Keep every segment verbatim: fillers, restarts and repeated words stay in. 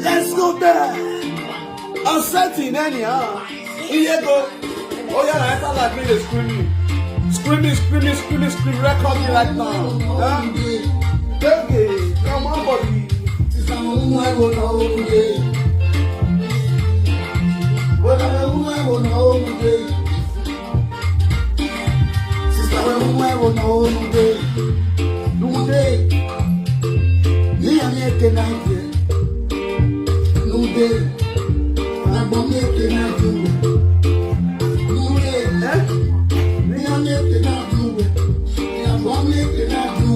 Let's go there. I'm setting anyhow. Here you go. Oh yeah, I feel like me dey screaming. Screaming, screaming, screaming, screaming. Record me right now. Huh? Baby, come on, body. Sister, who I go now? But I who I go now? Sister, who I go now? Nude. Ni a mi eke na je. Nude. Na bo mi eke na je. Nude. Eh? Ni a mi eke na je. Na bo mi eke na je.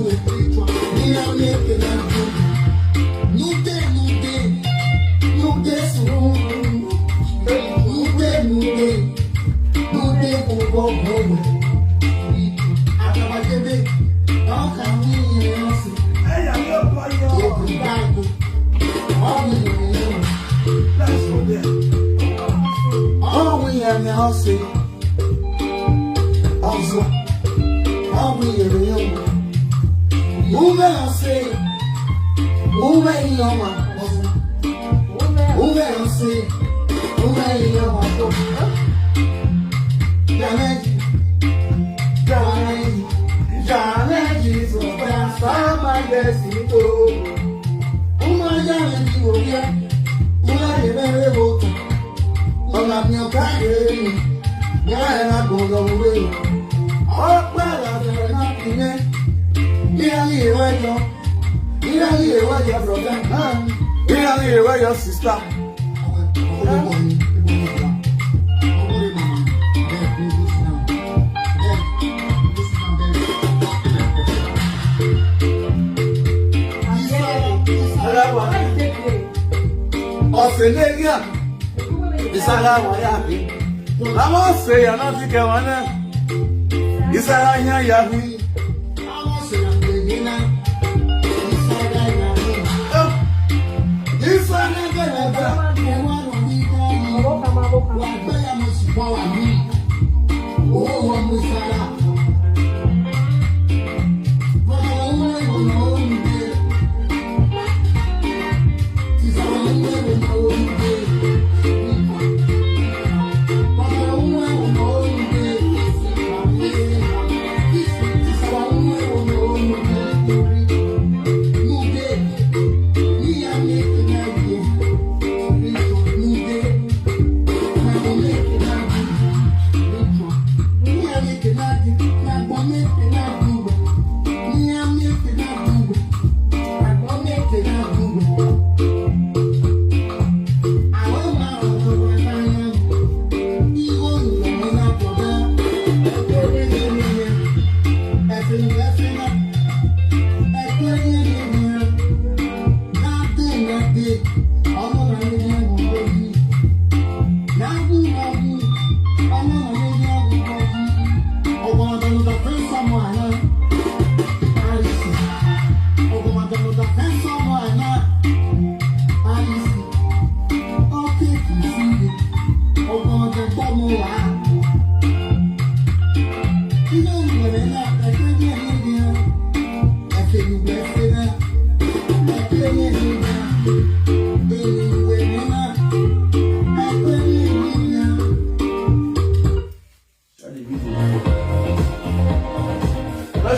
Ni a mi eke na je. Nude, nude. Nude suru. Nude, nude. Nude kubo kubo. Akabajebe. Ọka mi yẹn ọsẹ. Ẹ̀yà yóò kọ́ yọ. Òkú báàgò. Ọ̀hún yẹn yẹn. Let's go there. Ọ̀hún yẹn yẹn ọsẹ. Ọzọ. Ọ̀hún yẹn yẹn. Ume ọsẹ. Ume yẹn ọma. Ume ọsẹ. Ume yẹn ọma. Jàmẹ́jì. Jàmẹ́jì. Jàmẹ́jì. So fast, my destiny. Ume jàmẹ́jì. Ume yẹn yẹn. Ọ̀la mi ọ̀gá yẹn. Yàrá ẹ̀ máa gbọ̀ngàn wọlé. Ọpẹ́ àlàfẹ́ náà ti yẹn. Bí a ní ìwé yọ. Bí a ní ìwé yọ, brother. Bí a ní ìwé yọ, sister. Australia. Isara waya bi. Lama se ya na ti ke wana. Isara ya ya bi. Isara ya ya.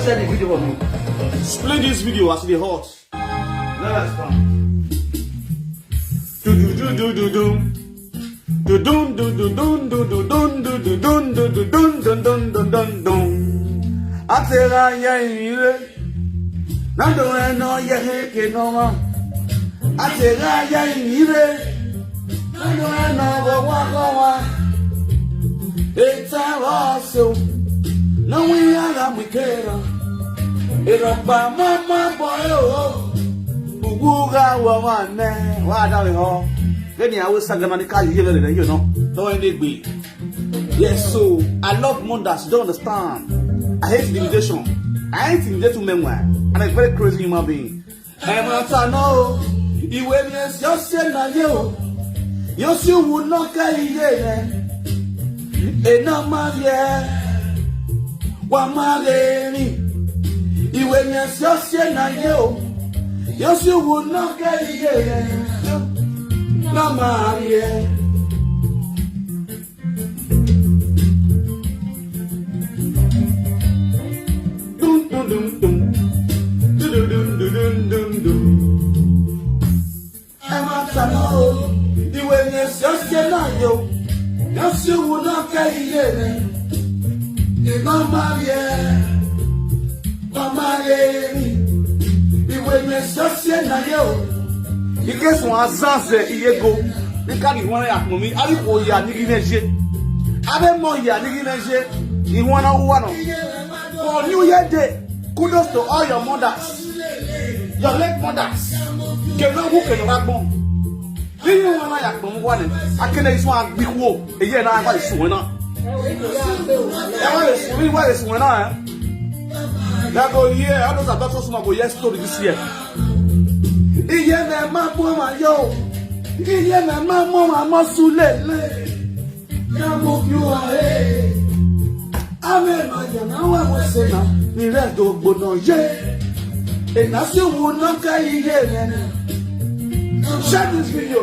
Share the video for me. Split this video as e hot. Let's go. Do do do do do do. Do dun do do dun do do dun do do dun do do dun dun dun dun dun dun. Atera ya ire. Nando eno ya ke no ma. Atera ya ire. Nando eno go wa go wa. Eta wa so. No we are we kera. Era pa mama boy o. Ugu ga wa wa ne. Wa da we ho. Then I always say, "Gana ni ka yi le le, you know." No any gbe. Yes, so I love Mondas. You don't understand. I hate intimidation. I hate intimidation men, and I'm a very crazy human being. Ẹ máa ta náà o. Ìwé ni ẹ sì ọ́ sí ẹ̀ náà yé o. Yóò sì wù náà ká iye rẹ̀. Iná máa yẹ. Wà á máa lè rìn. Ìwé ni ẹ sì ọ́ sí ẹ̀ náà yé o. Yes, you would not get it. Not my, yeah. Dum, dum, dum, dum. Dum, dum, dum, dum, dum, dum, dum. Ẹ má sànú o, ìwé yẹn ṣọ́ṣẹ́ náà yó, yóò sì wù náà kẹ́ ilé rẹ̀. Ìmọ̀ máa yẹ, ọmọ yẹ mi, ìwé yẹn ṣọ́ṣẹ́ náà yó. Ike sun azanze iyego, nika ni wana ya kumi, ali ko ya nigi neje. Abe mo ya nigi neje, ni wana uwano. For New Year Day, kudos to all your mothers, your late mothers. Keno wu keno ragbon. Iye wana ya kpɔm wane. Akene isu agbi wo. Eye na wa isu wena. E wa isu, wa isu wena, eh. Ya go here, all those adults who go hear story this year. Iye me ma mo ma yo. Iye me ma mo ma mo sulele. Ya mo fi wa, eh. Ame ma ya na wa mo se na. Ni re do gbono ye. E na si wu na ka iye re na. Share this video.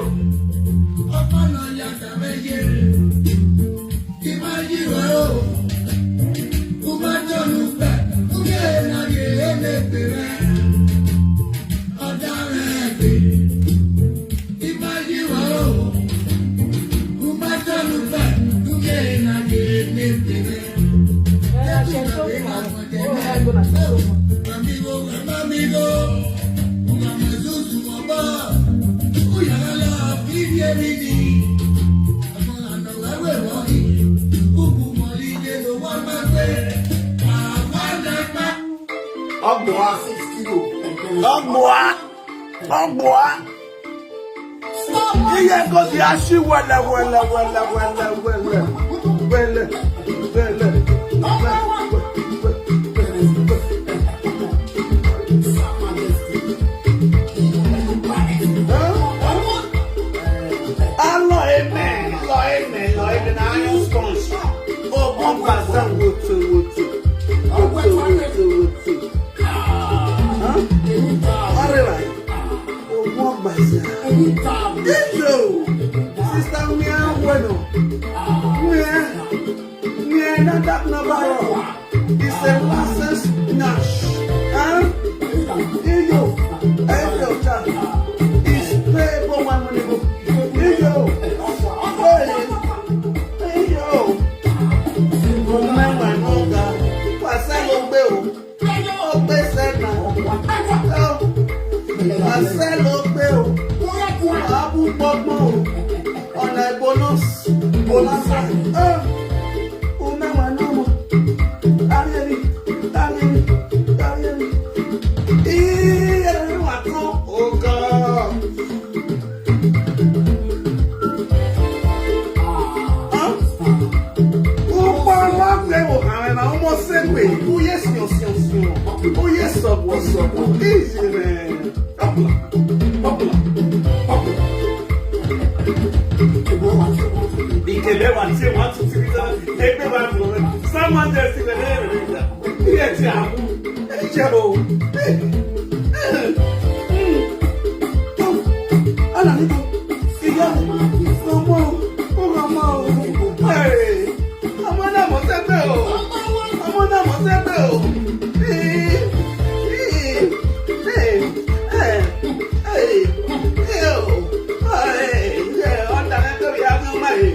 Ọgbọ̀n. Ọgbọ̀n. Ọgbọ̀n. Iye gosi ashi wele, wele, wele, wele, wele, wele, wele, wele. Alo, amen, lo, amen, lo, amen. Iron sponge. Oh, oh, baza, woto, woto. Woto, woto, woto. Huh? All right. Ogun Ọgbàsà. Hello. Sister Mia Weno. Mia. Mia na that number. It's a license nash. Huh? Iyo. Iyo cha. It's payable one money go. Iyo. Hey. Iyo. Mo mẹ́wàá náà ga. Pàṣẹ ló gbé o. Ó gbèsè náà. Àṣẹ ló gbé o. Àbú pọ́pọ́ o. Ọ̀nà ìbónú. Bónú sá. Ó mẹ́wàá náà mọ̀. Táyé mi, táyé mi, táyé mi. Iye rẹ̀ wà tán. Ó gan-an. Ukpọrọ wa gbe wo hare na ọmọ segbe. Uye siọ siọ siọ. Uye sọgbọ sọgbọ. Easy man. Popular. Popular. Popular. Ikebe wa tie one two three seven. Egbe wa gbo. Someone just Iye ti a. Ẹ jẹ́ o. Ana ni ko. Ìyá mi. Ọmọ. Ọmọ. Ọmọ náà mọ̀ sẹ́gbẹ́ o. Ọmọ náà mọ̀ sẹ́gbẹ́ o. Ọ̀dà rẹ̀ tó yá ní ọmọ yìí.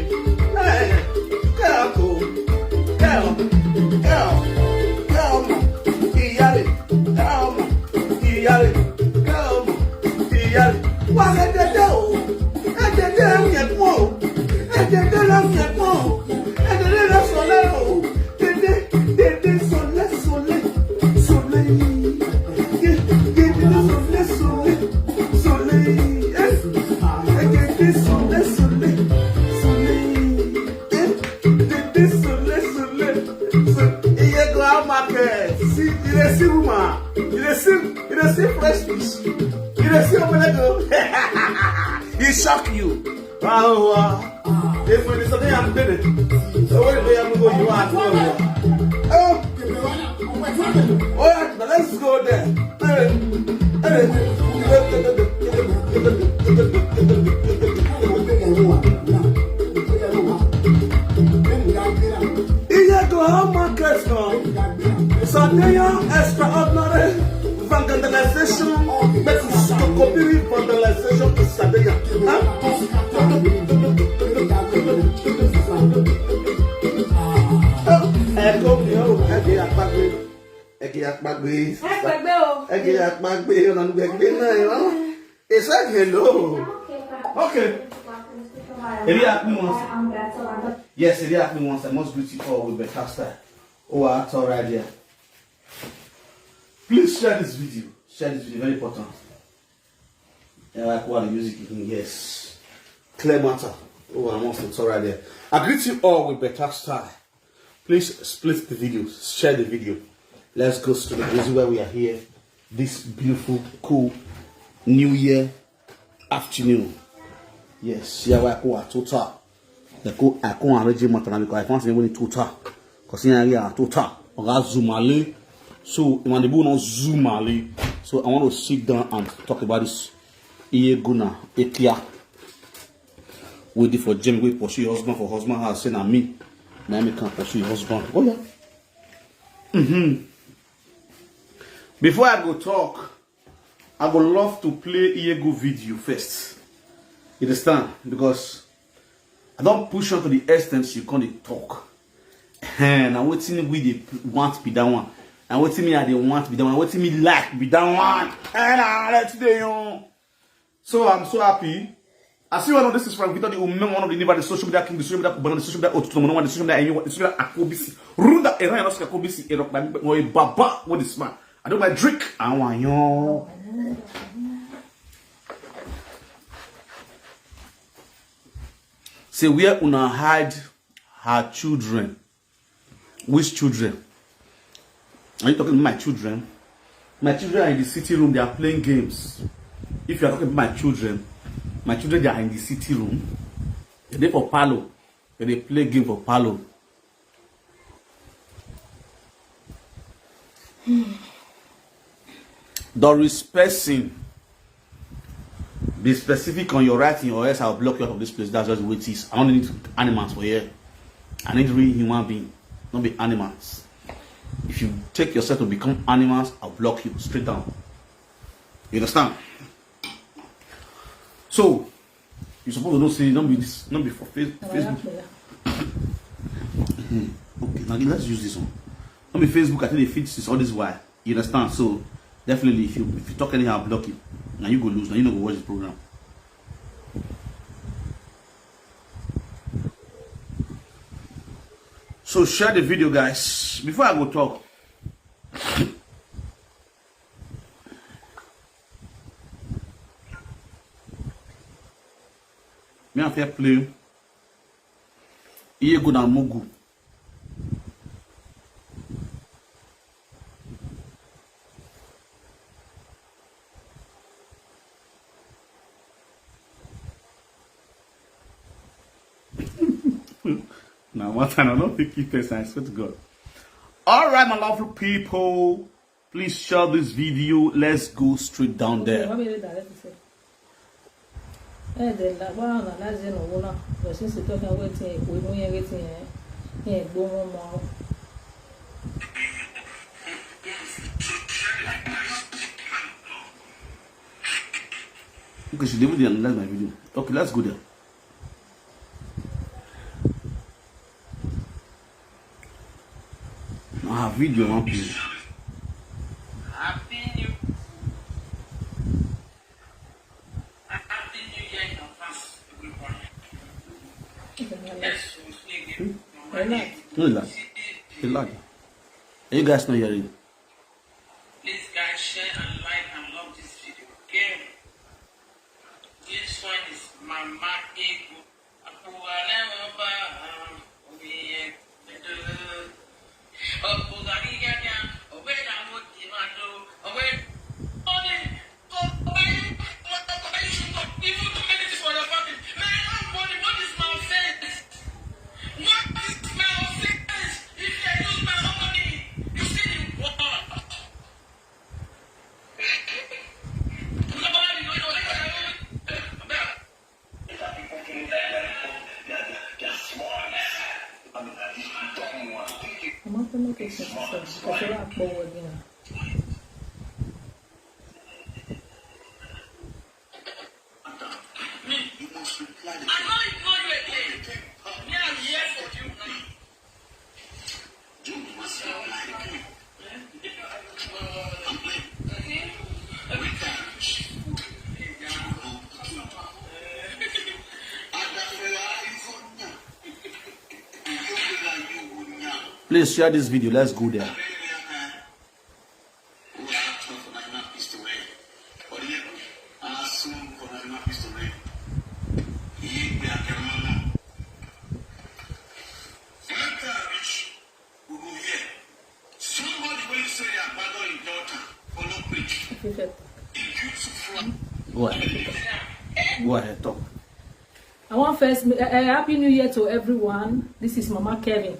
Kẹ́ ọ̀ kò. Kẹ́ ọ̀. Kẹ́ ọ̀. Kẹ́ ọ̀ mọ̀. Ìyá rẹ̀. Kẹ́ ọ̀ mọ̀. Ìyá rẹ̀. Kẹ́ ọ̀ mọ̀. Ìyá rẹ̀. Wà á lè dédé o. Ẹ dédé ẹ ń yẹ kú o. Ẹ dédé lọ ń yẹ kú o. Ẹ dédé lọ sọ lẹ́rọ̀ o. Dédé, dédé, sọlẹ̀, sọlẹ̀, sọlẹ̀. Dédé, dédé, sọlẹ̀, sọlẹ̀, sọlẹ̀. Eh? Dédé, sọlẹ̀, sọlẹ̀, sọlẹ̀. Eh? Dédé, sọlẹ̀, sọlẹ̀, sọlẹ̀. Iye go how market. See, you dey see woman. You dey see, you dey see fresh fish. You dey see omelego. He shock you. Wow, wow. If we something I'm doing it. So what do you have to go? You are going. Oh. Oh yeah, now let's go there. Hey, hey. Iye go how market now? Sardinia extraordinary vandalization. Make we copy vandalization to Sardinia. Huh? Ẹ kó mi ó, ẹ di àpagbé. Ẹ kì í àpagbé. Ẹ pẹ̀gbẹ́ o. Ẹ kì í àpagbé, ọ̀nà gbẹ̀gbẹ́ náà, you know. He said hello. Okay. Eri Akpi once. Yes, Eri Akpi once. I must greet you all with better style. Oh, I thought right there. Please share this video. Share this video, very important. Yeah, like what the music in, yes. Clear matter. Oh, I must talk right there. I greet you all with better style. Please split the video, share the video. Let's go to the reason why we are here this beautiful, cool New Year afternoon. Yes, yeah, we are cool at total. They go, I can't arrange my time because I can't say when total. Because here we are total. Or Zoom Ali. So, when the not Zoom Ali. So, I want to sit down and talk about this. Iye Guna, Ekia. Wey dey for Jim, wey pursue your husband for husband house, say na me, na me can pursue your husband. Oh yeah. Mm-hmm. Before I go talk, I go love to play Iye Guna video first. You understand? Because I don't push on to the extent you can't talk. Eh, na wetin we dey want be that one. Na wetin me I dey want be that one. Na wetin me like be that one. Eh, na let today on. So I'm so happy. I see one of this is Frank Victor, the woman, one of the neighbor, the social media king, the social media kubana, the social media otutu, the social media anyone, the social media akobisi. Runda era no ska kobisi era na mo baba with this man. I do my drink. I want you. Say where una hide her children. Which children? Are you talking about my children? My children are in the city room, they are playing games. If you are talking about my children, my children, they are in the city room. They dey for parlor. They dey play game for parlor. Doris Person, be specific on your writing, or else I'll block you out of this place. That's just the way it is. I don't need animals for here. I need real human being, not be animals. If you take yourself to become animals, I'll block you straight down. You understand? So, you suppose to know say, don't be this, don't be for Face-, Facebook. Okay, now let's use this one. Don't be Facebook, I think they fit this all this while. You understand? So, definitely, if you, if you talk anyhow, I'll block you. Now you go lose. Now you no go watch the program. So share the video, guys. Before I go talk, me I fair play. Iye Guna Mugu. Now, what I don't think you person, I swear to God. All right, my lovely people, please share this video. Let's go straight down there. Wọ́n bẹ̀rẹ̀ direct sẹ́. Ẹ dẹ̀ la wá ọ̀nà láti ṣe ìnáwó náà. Bẹ̀rẹ̀ sí ṣe tọ́ka wé tí èkó inú yẹn wé tí yẹn ní ẹ̀gbọ́n wọn mọ́. Okay, she didn't analyze my video. Okay, let's go there. Ah, video wan play. Happy New, Happy New Year in advance, everybody. Yes, we see again. No lag. The lag. Are you guys not hearing? Please, guys, share and like and love this video. Again, this one is Mama Ego. Because you have power, you know. You must reply the king. You must reply the king. Please share this video. Let's go there. Somebody wey say they abandon him daughter for no preach. Go ahead. Go ahead, talk. I want first uh, uh, happy new year to everyone. This is Mama Kevin.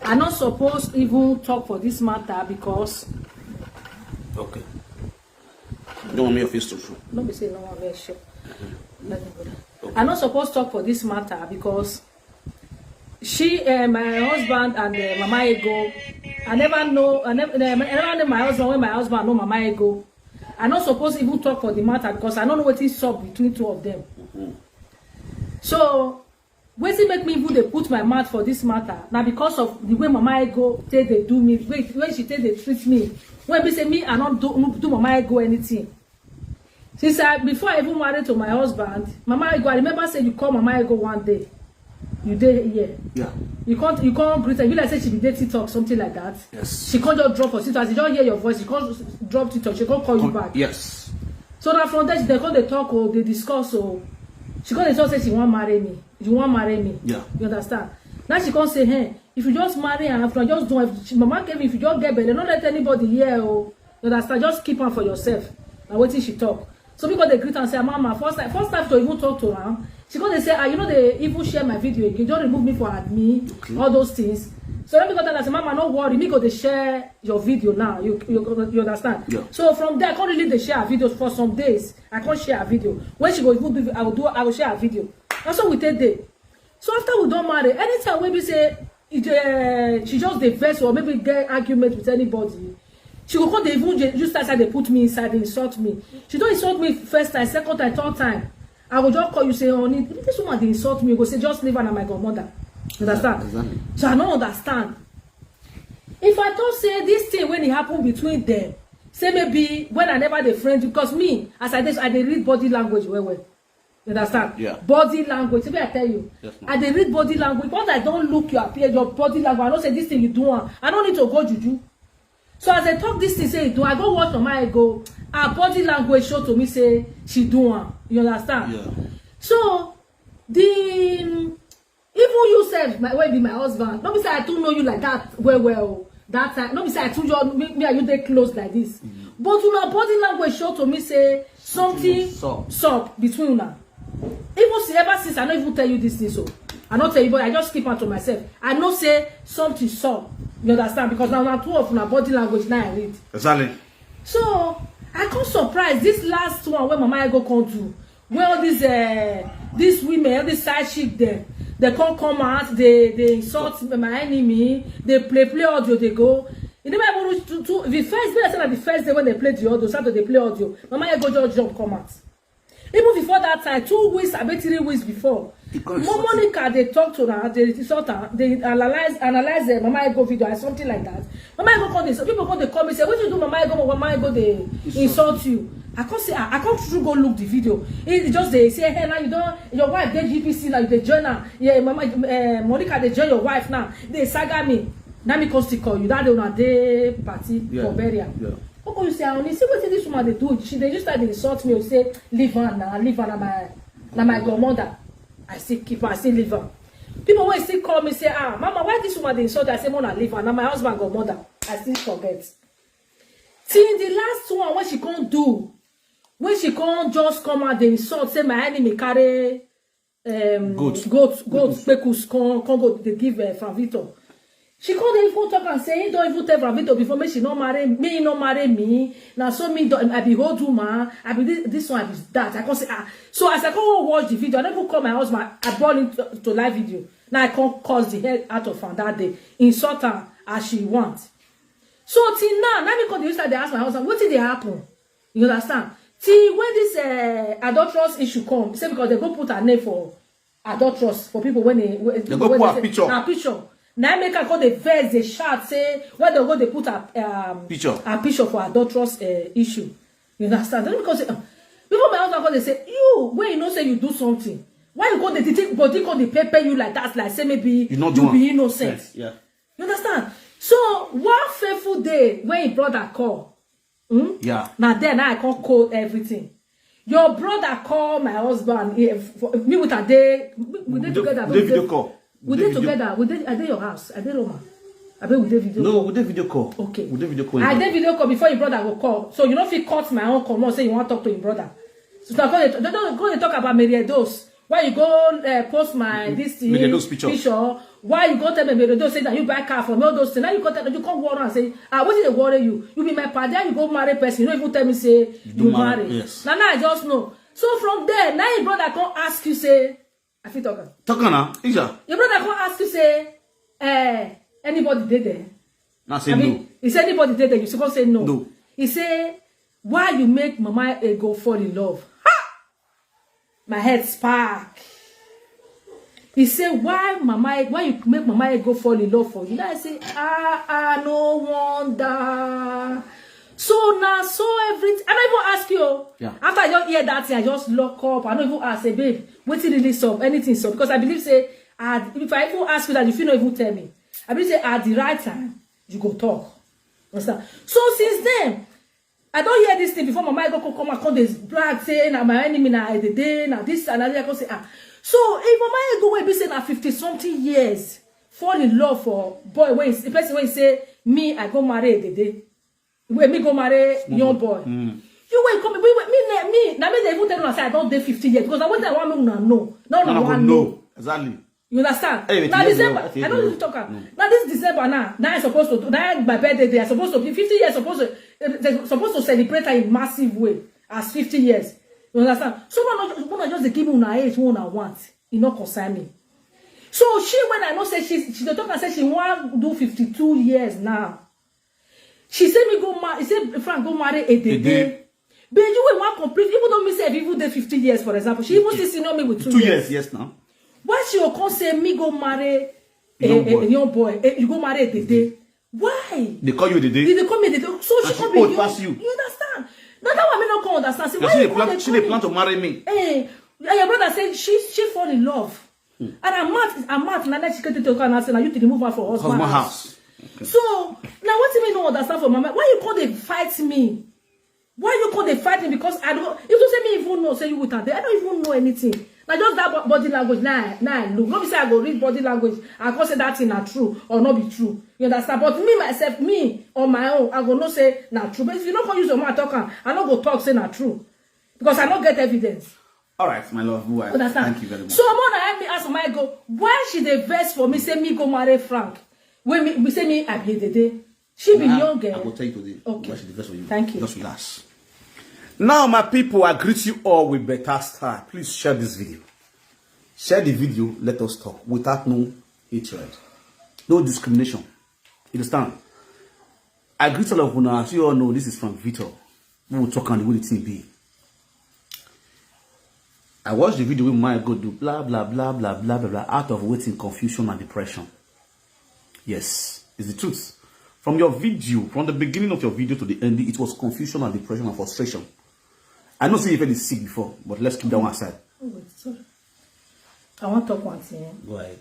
I not supposed even talk for this matter because Okay. You don't want me your face to show. No be say no one very sure. Let me go down. I not supposed talk for this matter because she, uh, my husband and uh, Mama Ego, I never know, I never, I never know my husband when my husband know Mama Ego. I not supposed even talk for the matter because I don't know what is up between two of them. So wetin make me even dey put my mouth for this matter na because of the way Mama Ego take dey do me, way, way she take dey treat me. When be say me I no do, do Mama Ego anything. Since I, before I even married to my husband, Mama Ego, I remember say you call Mama Ego one day. You dey here. Yeah. You can't, you can't greet her. You like say she be dey TikTok, something like that. Yes. She can't just drop for TikTok. As you just hear your voice, she can't drop TikTok. She can't call you back. Yes. So now from there, they come dey talk, oh, they discuss, oh. She come dey talk say she wan marry me. You wan marry me. Yeah. You understand? Now she come say, hey, if you just marry her, if you just do, if she, Mama Kevin, if you just get belle, no let anybody hear, oh. You understand? Just keep am for yourself. Na wetin she talk. So people dey greet am say, Mama, first time, first time to even talk to am, she come dey say, ah, you know they even share my video again. Just remove me for admin, Okay. All those things. So let me go tell her say, Mama, no worry, me go dey share your video now. You you, you understand? Yeah. So from there, I can't really dey share her videos for some days. I can't share her video. When she go even do, I will do, I will share her video. And so we take day. So after we don marry, anytime wey be say e dey, she just dey vex or maybe get argument with anybody, she go come dey even dey use that side dey put me inside, dey insult me. She don insult me first time, second time, third time. I go just call you say, honey, this woman dey insult me. You go say, just leave her, na my godmother. You understand? Exactly. So I no understand. If I talk say this thing when it happen between them, say maybe when I never dey friend you, because me as I dey, I dey read body language well well. You understand? Yeah. Body language. Maybe I tell you, Yes, ma'am. I dey read body language. Once I don't look your appear, your body language, I don't say this thing you do am. I don't need to go juju. So as I talk this thing, say you do, I go watch on my go. Her body language show to me say she do am. You understand? Yeah. So the even you sef, my wey be my husband, no be say I too know you like that well well. That time, no be say I too your me, me and you dey close like this. But una body language show to me say something Sup. Sup between una. Even see ever since I no even tell you this thing, so I no tell you, but I just keep am to myself. I know say something sup. You understand? Because now na two of una body language now I read. Exactly. So I come surprise this last one wey Mama Ego come do. Wey all these uh, these women, all these side chick dem, they come come out, they they insult my enemy, they play play audio, they go. You never even reach to, to the first day. I said that the first day when they play the audio, Saturday they play audio. Mama Ego just jump come out. Even before that time, two weeks, I bet three weeks before, He come Mo insult Monica they talk to her, they insult her, they analyze analyze the Mama Ego video or something like that. Mama Ego come dey, some people come dey call me say, what you do, Mama Ego? Mama Ego they insult you. I can't say I, I can't through go look the video. He just they say, hey, now you don't, your wife dey G B C now, you dey join her. Yeah, Mama uh, Monica they join your wife now. They saga me. Now me come still call you. That day una dey party Yeah. For burial. Yeah. How come you say, I only see what this woman they do? She they just start dey insult me. You say, leave her now, leave her now, my now my godmother. I still keep her, I still leave her. People will still call me say, ah, Mama, why this woman they insult? I say, Mona, leave her. Now my husband godmother. I still forget. Till the last one, what she can't do, when she can't just come out, they insult, say my enemy carry um, Goat. Goat, goat, spekus, con, con goat, they give uh, Franvito. She can't even talk and say, he don't even tell Franvito before me, she not marry me, he not marry me. Now so me, don't- I be old woman, I be this, this one, I be that. I can't say, ah. So as I can't watch the video, I never call my husband, I brought him to, to live video. Now I can't cause the head out of her that day. Insult her. as she want. So till now, na me come dey use that dey ask my husband, wetin dey happen? You understand? Till when this uh, adulterous issue come, say because they go put her name for adulterous for people when they, when They go when put they her say, picture. her picture. Now make her come dey vex, dey shout, say where they go they put her um, Picture. her picture for adulterous uh, issue. You understand? Not because uh, people my husband come dey say you when you know say you do something, why you go dey take body come dey pepper you like that, like say maybe You not you do be am. innocent. Yes, yeah. You understand? So one faithful day when his brother call, hmm? Yeah. Now then I can't call everything. Your brother call my husband. Eh, for, me with a day, we, we dey We dey, together. we dey we dey- video call. We We dey dey video. together. We dey. I dey your house. I dey Roma. I bet we dey video. No, we dey video call. Okay. We dey video call. I dey video call before your brother go call. So you know if he cut my own call, say you want to talk to your brother. So I go dey, don't go dey talk about Mary Edos. Why you go uh, post my this thing, Mary Edos picture. picture? Why you go tell me Mary Edos say that you buy car for me? All those things. Now you go tell you come worry and say, ah, what did they worry you? You be my padi, you go marry person. You don't even tell me say you, do marry, marry. Yes. Now, now I just know. So from there, now your brother come ask you say, I fit talk am. Talk am now, Ija. Your brother come ask you say, eh, anybody dey there? Na say I mean, no. He say anybody dey there? You suppose say no. No. He say, why you make Mama Ego fall in love? Ha! My head spark. He say, why Mama, why you make Mama Ego fall in love for you? Now I say, ah, ah, no wonder. So now, so everything. I don't even ask you. Yeah. After I just hear that thing, I just lock up. I don't even ask, say, babe, wetin really sup? Anything sup? Because I believe say, I, if I even ask you that, if you no even tell me, I believe say at the right time you go talk. Understand? So since then, I don't hear this thing before. Mama Ego come come and come dey brag say na my enemy na I dey dey na this and that. I come say ah. So if Mama Ego wey be say na fifty something years fall in love for boy wey the person wey say me I go marry Edede. Wey me go marry young boy. Mm. You wey come me wey me na me na me dey even tell una say I don dey fifty years because na wetin I wan make una know. No, no, no, no. Exactly. You understand? Hey, wait, now yes, December, no, okay, I don't no. need to talk am. No. Now this December now, now I supposed to do now my birthday day. I supposed to be fifty years, supposed to eh, they supposed to celebrate her in massive way as fifty years. You understand? So when I just, when I just dey give una age, when I want, e no concern me. So she when I know say she she dey talk and say she wan do fifty-two years now. She say me go marry. He say Frank go marry a day. Day. But you will want complete. Even though me say if even dey fifty years, for example, she even still senior me with two, Two years. years, yes, now. Why she go come say me go marry a Young a, boy. a young boy? A, you go marry a day. Why? They call you the day. They call me the day. So she And she come be old young. pass you. You understand? Now that one me no come understand. Say, Na why she you dey come plan. dey She call dey me? plan to marry me. Hey, and your brother say she she fall in love. And her mouth, her mouth, na like she get to tell her say, now you to remove her for husband Husband house. house. So now what do you mean no understand for mama? Why you come dey fight me? Why you come dey fight me? Because I don't. If you say me even know, say you with her, I don't even know anything. Now just that bo- body language. Now, now I look. No be say I go read body language. I go say that thing na true or not be true. You understand? But me myself, me on my own, I go no say na true. But if you no come use your mouth talk am, I no go talk say na true because I no get evidence. All right, my love, who I Understand? thank you very much. So more than help me ask my go. Why she dey vex for me? Say me go marry Frank. When me, me say me I be the day. She be Nah, young girl. I go tell you today Okay. why she dey vex for you. Thank you. Just relax. Now, my people, I greet you all with better style. Please share this video. Share the video. Let us talk without no hatred, no discrimination. You understand? I greet all of una. As you all know, this is Frank Victor. We will talk on the way the thing be. I watched the video with my go do blah blah blah blah blah blah blah out of waiting confusion and depression. Yes, it's the truth. From your video, from the beginning of your video to the end, it was confusion and depression and frustration. I know say you've heard it sick before, but let's keep that one aside. Oh, wait, sorry. I want to talk one thing. Go ahead.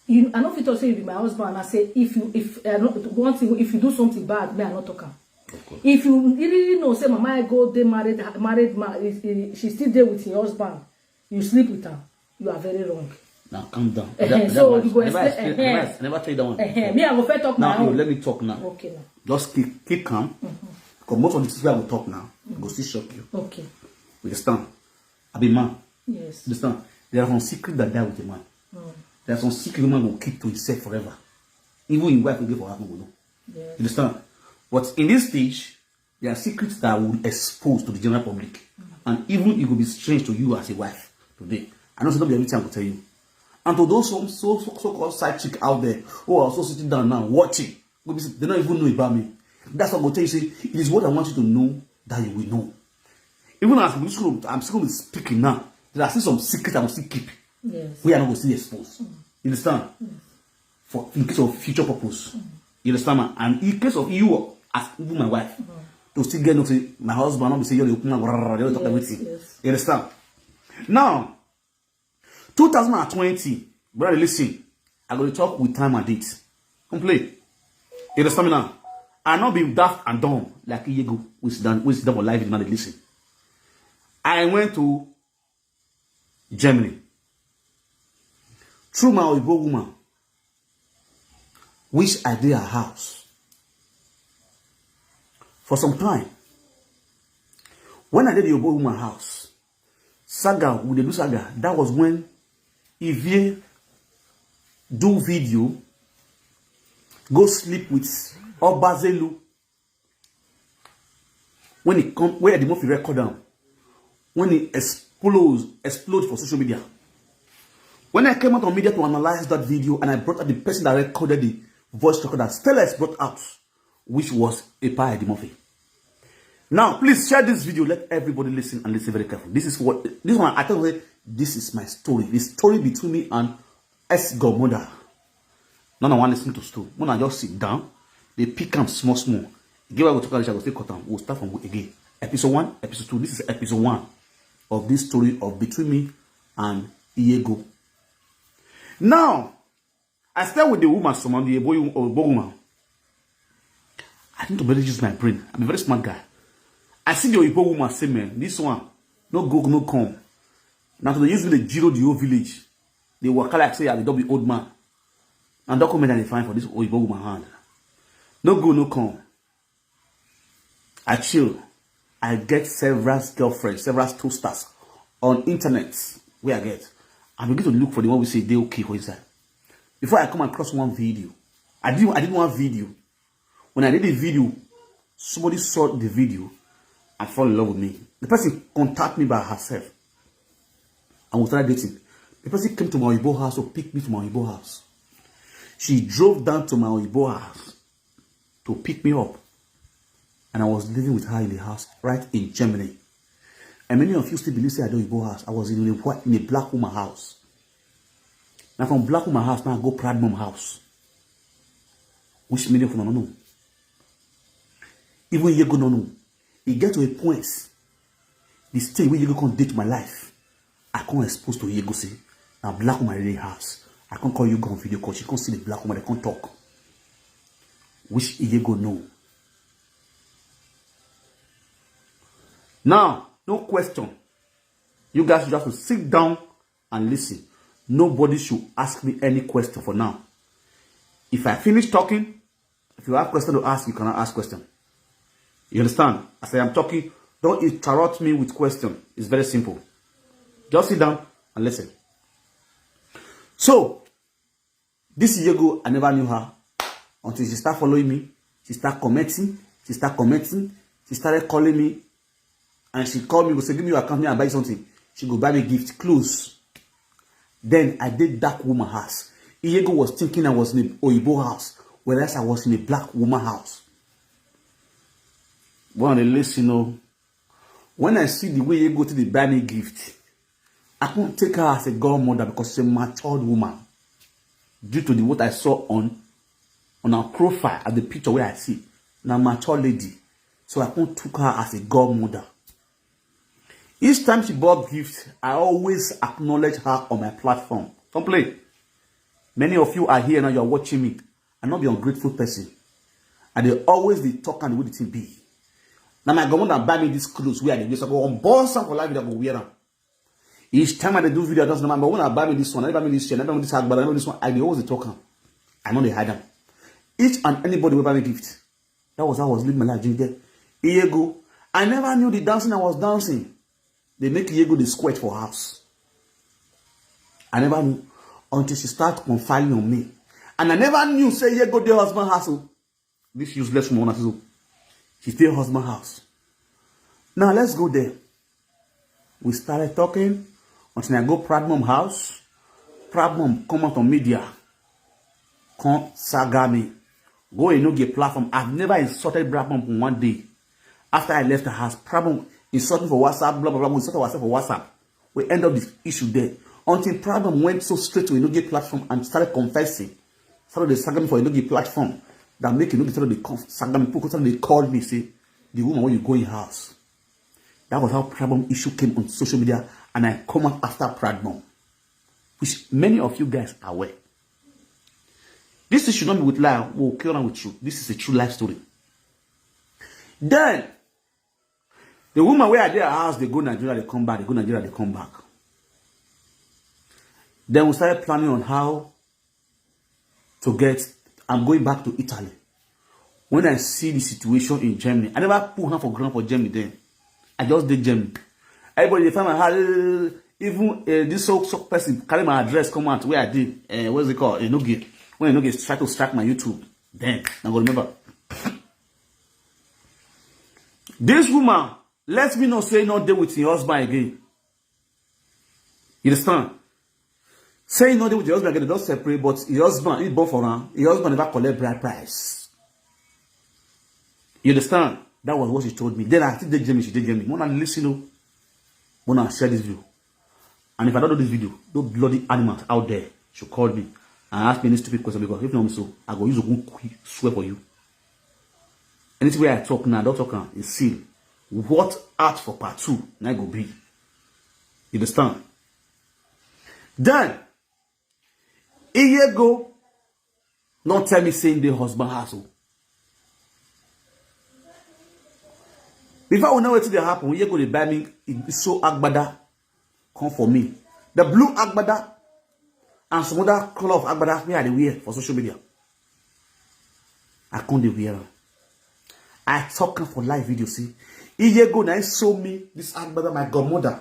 You, I no fit talk say you be my husband. I say if you if I no, one thing if you do something bad, me I no talk am. Of course. If you really know say mama I go dey married married man, she still dey with your husband, you sleep with her, you are very wrong. Now calm down. Eh, That- eh, that so one, you go I never explain- explain- I eh, never- eh. I never tell you that one. Eh, eh, me I go first talk Now now. you let me talk now. Okay now. Just keep keep calm. Because most of the things I will talk now, go still shock you. Okay. You understand? I be man. Yes. Understand? There are some secrets that die with a man. There are some secrets a man will keep to himself forever. Even his wife will give for her will know. Yes. You understand? But in this stage, there are secrets that will expose to the general public. And even it will be strange to you as a wife today. I know say not be everything I will tell you. And to those some so so so called side chick out there who are also sitting down now watching, Go be say, they don't even know about me. That's what I go tell you. Say, it is what I want you to know that you will know. Even as I'm still, I'm still speaking now, there are still some secrets I will still keep. Yes. We are not going to see exposed. You understand? For in case of future purpose. You understand? Ma? And in case of you as even my wife, to still get no say my husband not be say you dey open mouth, rah, rah, rah, you dey talk Yes, everything. Yes. You understand? Now, two thousand and twenty, brother, listen. I go to talk with time and date. Don't play. You understand me now? I not be daft and dumb like Iyego, which done which done for life in man listen. I went to Germany through my Oyibo woman, which I did her house for some time. When I did the Oyibo woman house, saga with the do saga, that was when Ivie do video, go sleep with Obazelu. When he come, where the movie record down, when he explodes, explode for social media. When I came out on media to analyze that video, and I brought out the person that recorded the voice recorder, Stella is brought out, which was Epa Edimofi. Now, please share this video. Let everybody listen and listen very carefully. This is what this one I tell you. This is my story. The story between me and ex godmother. None of one listen to story. When I just sit down, they pick up small small. Give her to college, I go still cut down. We'll start from again. Episode one, episode two. This is episode one of this story of between me and Iyego. Now, I stay with the woman, someone, the Oyibo woman. I need to really use my brain. I'm a very smart guy. I see the Oyibo woman say, man, this one, no go, no come. Now, so they use me to zero the whole village. They work like say, I don't be old man. And document I find for this Oyibo woman hand. No go, no come. I chill. I get several girlfriends, several toasters on internet where I get. I begin to look for the one we say they okay for inside. Before I come across one video, I did I did one video. When I did the video, somebody saw the video and fell in love with me. The person contact me by herself and we started dating. The person came to my Oyibo house to pick me to my Oyibo house. She drove down to my Oyibo house to pick me up. And I was living with her in the house right in Germany. And many of you still believe say I don't Igbo house. I was in a white, in a black woman house. Now from black woman house, now I go proud mom house. Which many of you don't know. Even you go no know. It get to a point, this thing where you go come date my life. I can't expose to you go say, now black woman in the house. I can't call you go on video call. She can't see the black woman. I can't talk. Which you go know. Now, no question. You guys just have to sit down and listen. Nobody should ask me any question for now. If I finish talking, if you have question to ask, you cannot ask question. You understand? As I am talking, don't interrupt me with question. It's very simple. Just sit down and listen. So, this Yego, I never knew her until she started following me. She started commenting. She started commenting. She started calling me. And she called me, go say, give me your account, me I buy something. She go buy me gift, clothes. Then I did dark woman house. Iyego was thinking I was in a Oyibo house, whereas I was in a black woman house. When they listen, you know, when I see the way Iyego to the buy me gift, I can't take her as a godmother because she's a matured woman. Due to the what I saw on on her profile at the picture where I see, now mature lady. So I can't took her as a godmother. Each time she bought gifts, I always acknowledge her on my platform. Don't play. Many of you are here now, you are watching me. I'm not be ungrateful person. And they always they talk and the way the thing be. Now my godmother buy me this clothes where I dey wear. So I go on boss for life, I go wear them. Each time I dey do video, I just remember when I buy me this one, I buy me this chair, I buy me this handbag, I buy me this one. I dey always dey talk am. I know they hide them. Each and anybody will buy me gift. That was how I was living my life during there. Iyego, I never knew the dancing I was dancing. They make Iyego the squirt for house. I never knew until she started confining on me. And I never knew say Iyego the husband house. Oh. This useless woman, so she stay husband house. Now let's go there. We started talking until I go Pradmom house. Pradmom come out on media. Come saga me. Go Enogie platform. I've never insulted Brabham one day. After I left the house, Brabham insult me for WhatsApp, blah, blah, blah. We insult ourselves for WhatsApp. We end up this issue there. Until Brabham went so straight to Enogie platform and started confessing. Started the Sagami for Enogie platform. That make Enogie started the conf- Sagami people started they called me, say, the woman when you go in house. That was how Brabham issue came on social media, and I come out after Brabham, which many of you guys are aware. This issue not be with lie. We'll kill on with truth. This is a true life story. Then the woman where I did her house, they go Nigeria, they come back, they go Nigeria, they come back. Then we started planning on how to get. I'm going back to Italy. When I see the situation in Germany, I never put hand for ground for Germany then. I just did Germany. Everybody they find my house. Even uh, this so so person carry my address come out where I did. Uh, what's it called? Enogie. When Enogie try to strike my YouTube, then I go remember. This woman let me know say not there with your husband again. You understand? Say not there with your husband again, they don't separate, but your husband, he born for her. Your husband never collect bride price. You understand? That was what she told me. Then I still did Jamie, she did Jamie. When I listen, oh, when I share this video, and if I don't do this video, no bloody animals out there should call me and ask me any stupid question, because if not so, I go use a good quick swear for you. Anything where I talk now, don't talk now. It's sealed. What art for part two? Now go be. You understand? Then Iyego not tell me saying the husband has. Before we know what they happen, Iyego they buy me. He so agbada come for me. The blue agbada and some other color of agbada me I dey wear for social media. I come dey wear am. I talk am for live video. See, Iyego na him show me this agbada, my godmother.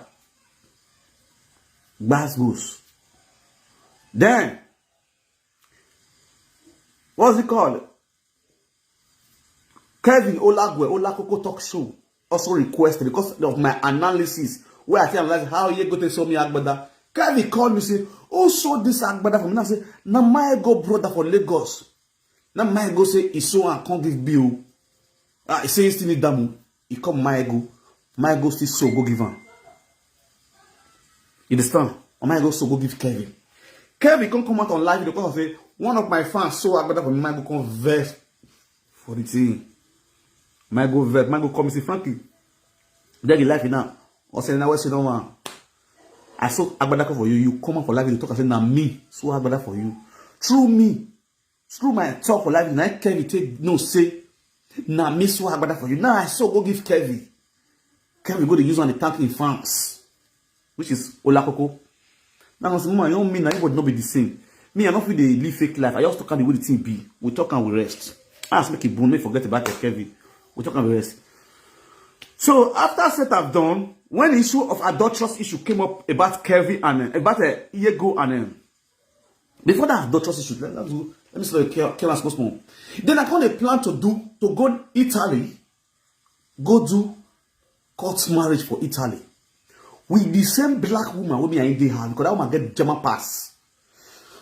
Gbasgbos. Then, what's it called? Kevin Olagwe, Olakoko Talk Show also requested because of my analysis, where I say analyze how you go to show me agbada. Kevin called me, say, "Who sold this agbada for me?" And I say, "Na my go brother for Lagos." Now my go say, "He so and come give bill." Ah, he say he still need damu. He come my go. My go still so go give am. You understand? And my go so go give Kevin. Kevin come come out on live because say one of my fans so agbada for me. My go come vex for the thing. My go vex. My go come say, "Frankie, there the life now." I say, "Now what's your number?" I so agbada come for you. You come out for live. You talk and say, "Na me so agbada for you." Through me, through my talk for live, na Kevin take no say, "Na me so agbada for you." Now I so go give Kevin. Kevin go to use on the tank in France, which is Olakoko. Now I say, "Mama, you mean na everybody not be the same." Me, I don't feel they live fake life. I just talk am the way the thing be. We talk and we rest. Ask make it boom, make forget about it, Kevin. We talk and we rest. So after set have done, when the issue of adulterous issue came up about Kevin and uh, about uh, Iyego and um, before that adulterous issue, let, let, me, let me start kill, kill us small. Then I come a plan to do to go Italy, go do court marriage for Italy with the same black woman with me I dey her because that woman get German pass.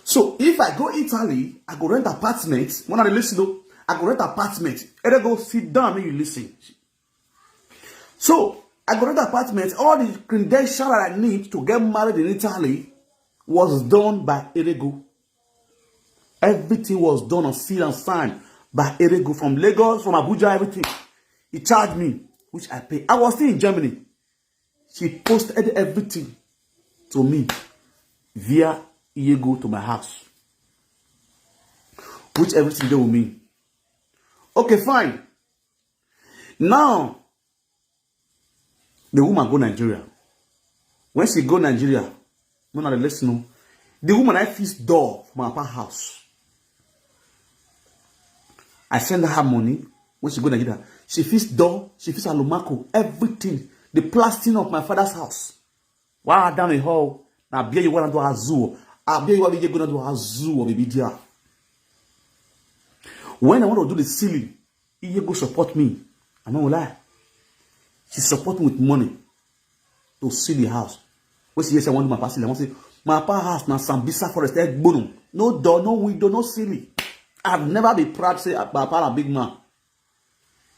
So if I go Italy, I go rent apartment. When I listen, though, I go rent apartment. And I go sit down and you listen. So I go rent apartment. All the credential that I need to get married in Italy was done by Erego. Everything was done and sealed and signed by Erego from Lagos, from Abuja, everything. He charged me, which I pay. I was still in Germany. She posted everything to me via Iyego to my house, which everything did with me. Okay, fine. Now, the woman go Nigeria. When she go Nigeria, no, no, listen, no. The woman I fix door for my papa house. I send her money when she go Nigeria. She fix door, she fix alumako, everything. The plastering of my father's house. Why I down a hall? Now beer you want to do a zoo. I beer you want to do a zoo or baby dear. When I want to do the ceiling, Iyego support me. I no lie. She support me with money to see the house. When she hear say I want do my papa ceiling, I want say my papa house na Sambisa forest. Eh, gbono. No door, no window, no ceiling. I've never been proud say Papa na big man.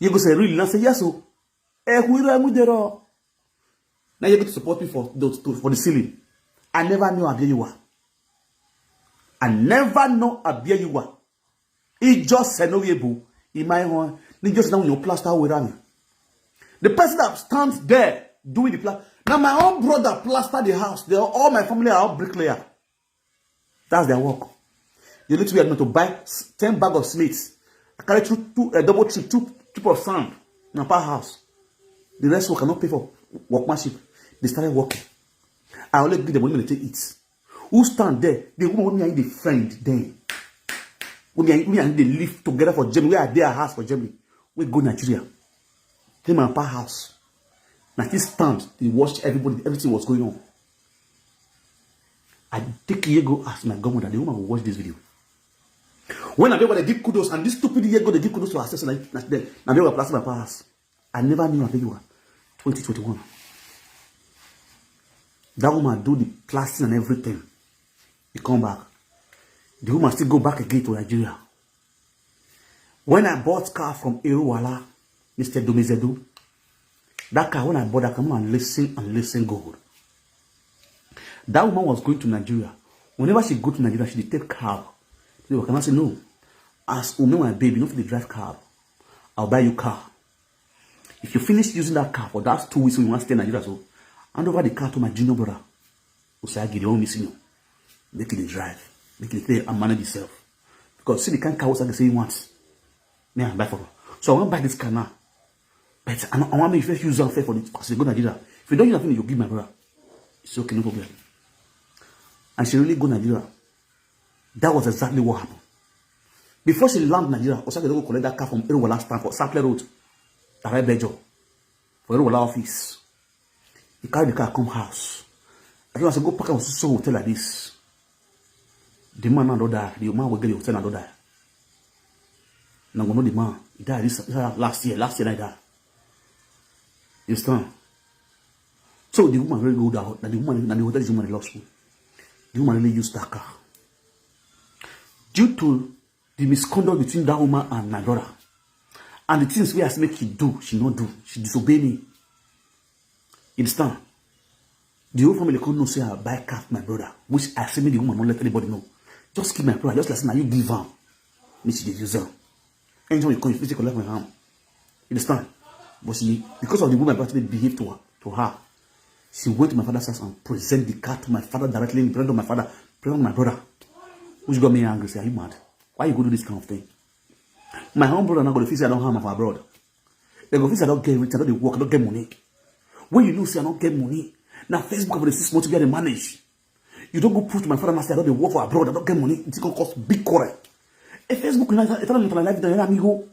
You go say, "Really?" And I say, "Yes o." Eh, who you are, who there are? Now you go to support me for the, to, for the ceiling. I never knew Abia you were. I never know Abia you were. He just said no able in my own. He just now you plaster around. The person that stands there doing the plaster. Now my own brother plaster the house. They are, all my family are all bricklayer. That's their work. You need to be able to buy s- ten bag of cement. I carry two, two uh, double trip, two, two of sand in a power house. The rest work cannot pay for workmanship. They started working. I only give them money to eat. Who stand there? The woman with me and the friend then. With me and, me and they live together for Germany. Where are their house for Germany? We go Nigeria. Him and pa house. Now this stand, they watched everybody, everything was going on. I take Yego as my government, the woman will watch this video. When I they give kudos, and this stupid Yego, they give kudos to her sister like, like that. Now they were plastic my past. I never knew I were twenty twenty-one. That woman do the plastic and everything. He come back. The woman still go back again to Nigeria. When I bought car from Eruwala, Mister Domizedu, that car, when I bought that car, man, listen and listen good. That woman was going to Nigeria. Whenever she go to Nigeria, she dey take cab. So can I say, "No, as Ume, my baby, you no fit dey drive cab. I'll buy you car. If you finish using that car for that two weeks when you want to stay in Nigeria, so hand over the car to my junior brother, Usagi, the one missing you. Make it drive. Make it play and manage yourself." Because see the kind car Usagi say he wants. Me, I buy for her. So I want buy this car now. But I, I want me first use am first for the, because they go Nigeria. If you don't use am, you give my brother. It's okay, no problem. And she really go Nigeria. That was exactly what happened. Before she land Nigeria, Usagi don go collect that car from Eruwala stand for Sapele Road. Arrive Bejo. For Eruwala office. He carry the car come house. I tell am say, "Go park am for so hotel like this." The man now don die. The man wey get the hotel now don die. Now go know the man. He died this, this last year. Last year, I die. You understand? So the woman really go down. Now the woman, now the hotel, this woman lost school. The woman really used that car. Due to the misconduct between that woman and my brother, and the things we ask make she do, she not do. She disobey me. You understand? The whole family come know say I buy car for my brother, which I say make the woman not let anybody know. Just keep my brother, just like say na you give am. Me she dey use am. Anytime you come, you fit collect my hand. You understand? But she, because of the way my brother behave to her, to her, she went to my father's house and present the car to my father directly in front of my father, in front of my brother, which got me angry. Say, "Are you mad? Why you go do this kind of thing?" My own brother now go to feel say I don harm am for abroad. They go feel say I don get everything, I don dey work, I don get money. When you know say I don get money, now Facebook for the six months we dey manage. You don't go put my father and say I don dey work for abroad, I don get money. It go cause big quarrel. If Facebook now, if I don't my life, then I go.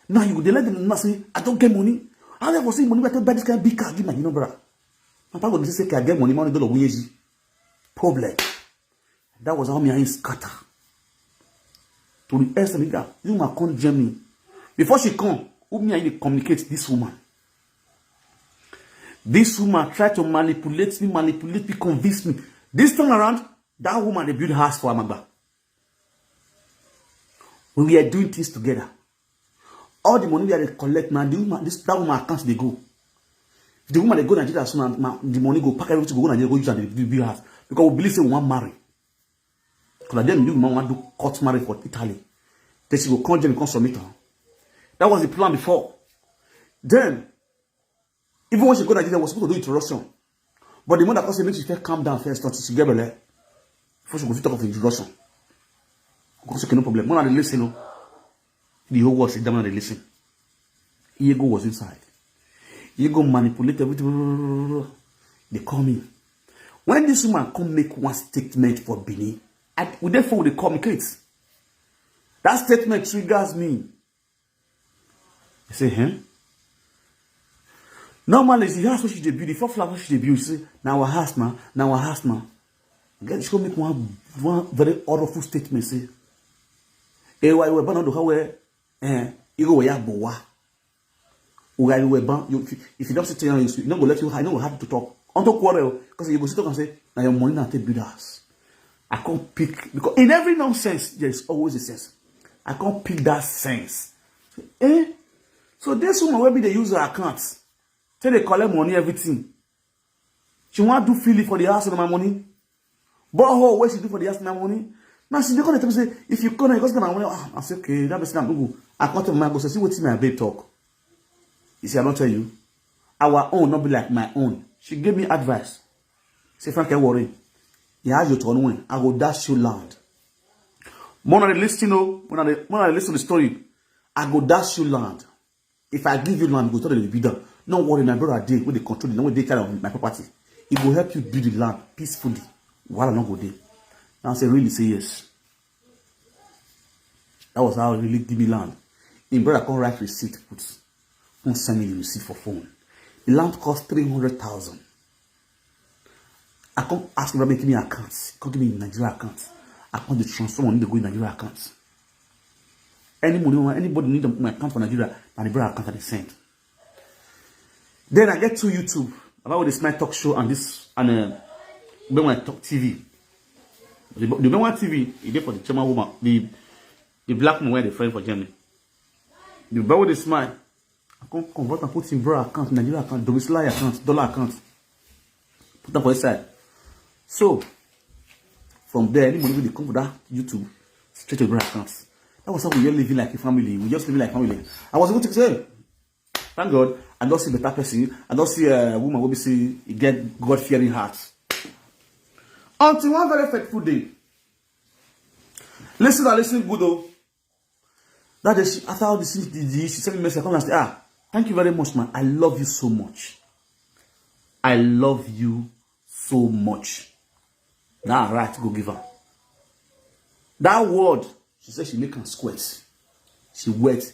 Now you go dey let them know say I don get money. How they go see money wey I take buy this kind of big car give my, you know, brother? My papa go dey say, "I get money, money dollar wey easy." Problem. That was how me and him scatter. To the extent that this woman come Germany. Before she come, who me and you dey communicate, this woman. This woman try to manipulate me, manipulate me, convince me. This time around, that woman dey build house for Amagba. We were doing things together. All the money we dey collect now, the woman, this, that woman account dey go. If the woman dey go Nigeria soon, and ma-, the money go pack everything, go go Nigeria, go use and dey build house. Because we believe say we wan marry. Because at the end, the woman wan do court marriage for Italy. Then she go come Germany, come submit am. That was the plan before. Then, even when she go Nigeria, we was supposed to do introduction. But the mother come say make she first calm down first until she get belle. Before she go fit talk of introduction. Because, "Okay, no problem. When I listen, no." The whole world sit down and they listen. Yego was inside. Yego manipulate everything. They call me. When this woman come make one statement for Benin, I, we therefore they communicate. That statement triggers me. I say, "Huh?" Normally, the house wey she dey build, the four flat wey she dey build, say, "Na our house now, na our house now." Girl, she go make one, one very horrible statement, say, "Ewa, ewa, bana do how, eh, you go ya bowa." Uga, you were ban-, you, if you, if you don't sit down, you, you no go let you high, no go hard to talk. Unto quarrel, because you go sit down and say, "Na your money now take build house." I can't pick, because in every nonsense, there is always a sense. I can't pick that sense. Eh? So this woman wey be dey use her account, take dey collect money, everything. She wan do filling for the house with my money. Borehole wey she do for the house with my money. Now she dey come dey tell me say, if you come, you go see my money. Ah, I say, okay, that person I'm go. I come tell my go say, see wetin my babe talk. You see, I don't tell you. Our own not be like my own. She gave me advice. Say, Frank, I worry. Yeah, you turn when I go dash you land. When I listen, oh, when I when I listen to the story, I go dash you land. If I give you land, go tell the builder. No worry, my brother dey wey dey control the land wey dey care of my property. He go help you build the land peacefully. Wahala no go dey. Now say really say yes. That was how he really give me land. Him brother come write receipt put. Come send me the receipt for phone. The land cost three hundred thousand. I come ask him make me account. Come give me Nigeria account. I come dey transfer money dey go in Nigeria account. Any money, anybody need my account for Nigeria, na the brother account I dey send. Then I get two YouTube. About the Smile Talk Show and this and uh, Benway Talk T V. The, the Benway T V, e dey for the German woman, the the black woman wey dey friend for Germany. The Benway dey smile. I come convert and put in bro account, Nigeria account, domicile account, dollar account. Put them for inside. So from there, any money wey dey come for that YouTube, straight to bro account. That was how we were living like a family. We just living like family. I was able to say, thank God, I don't see better person. I don't see a woman will be see e get God fearing heart. Until one very faithful day. Listen, I listen good though. That day, she, after all the things, the, the, she sent me message. I come and say, ah, thank you very much, man. I love you so much. I love you so much. Now, right, go give her. That word, she said she make am sweat. She wet.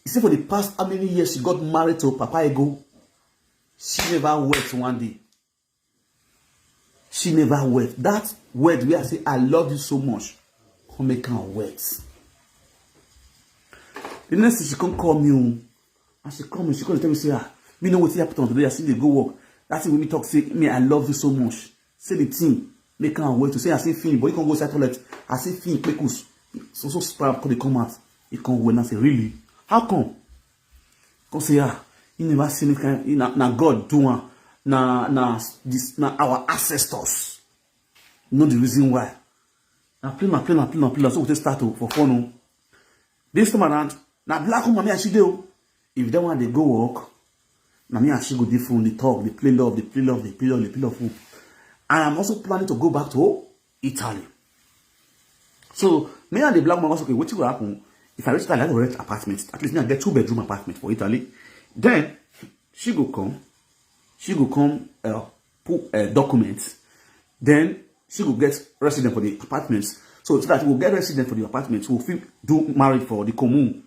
He said for the past how many years she got married to Papa Ego, she never wet one day. She never wet. That word where I say, I love you so much, come make am wet. The next thing she come call me, oh. As she come, she come tell me, say, ah, me know wetin happen today. I still dey go work. That thing wey me talk say, me, I love you so much. Say the thing, make am wet to say, I say finish, but you can go inside toilet. I say finish, make us. So, so sperm come dey come out. He come wet. I say, really? How come? Come say, ah, he never see any kind, na, na God do am. Na, na, this, na our ancestors. Know the reason why. Na play, na play, na play, na play. Na so we take start o, for fun o. This time around, na black woman me and she dey o. If that one dey go work, na me and she go dey phone, dey talk, dey play love, dey play love, dey play love, dey play love phone. And I'm also planning to go back to Italy. So me and the black woman was okay. Wetin go happen if I reach Italy? I go rent apartment. At least me I get two bedroom apartment for Italy. Then she go come, she go come uh, put uh, documents. Then she go get resident for the apartments. So, so that we get resident for the apartments, we'll feel do married for the commune.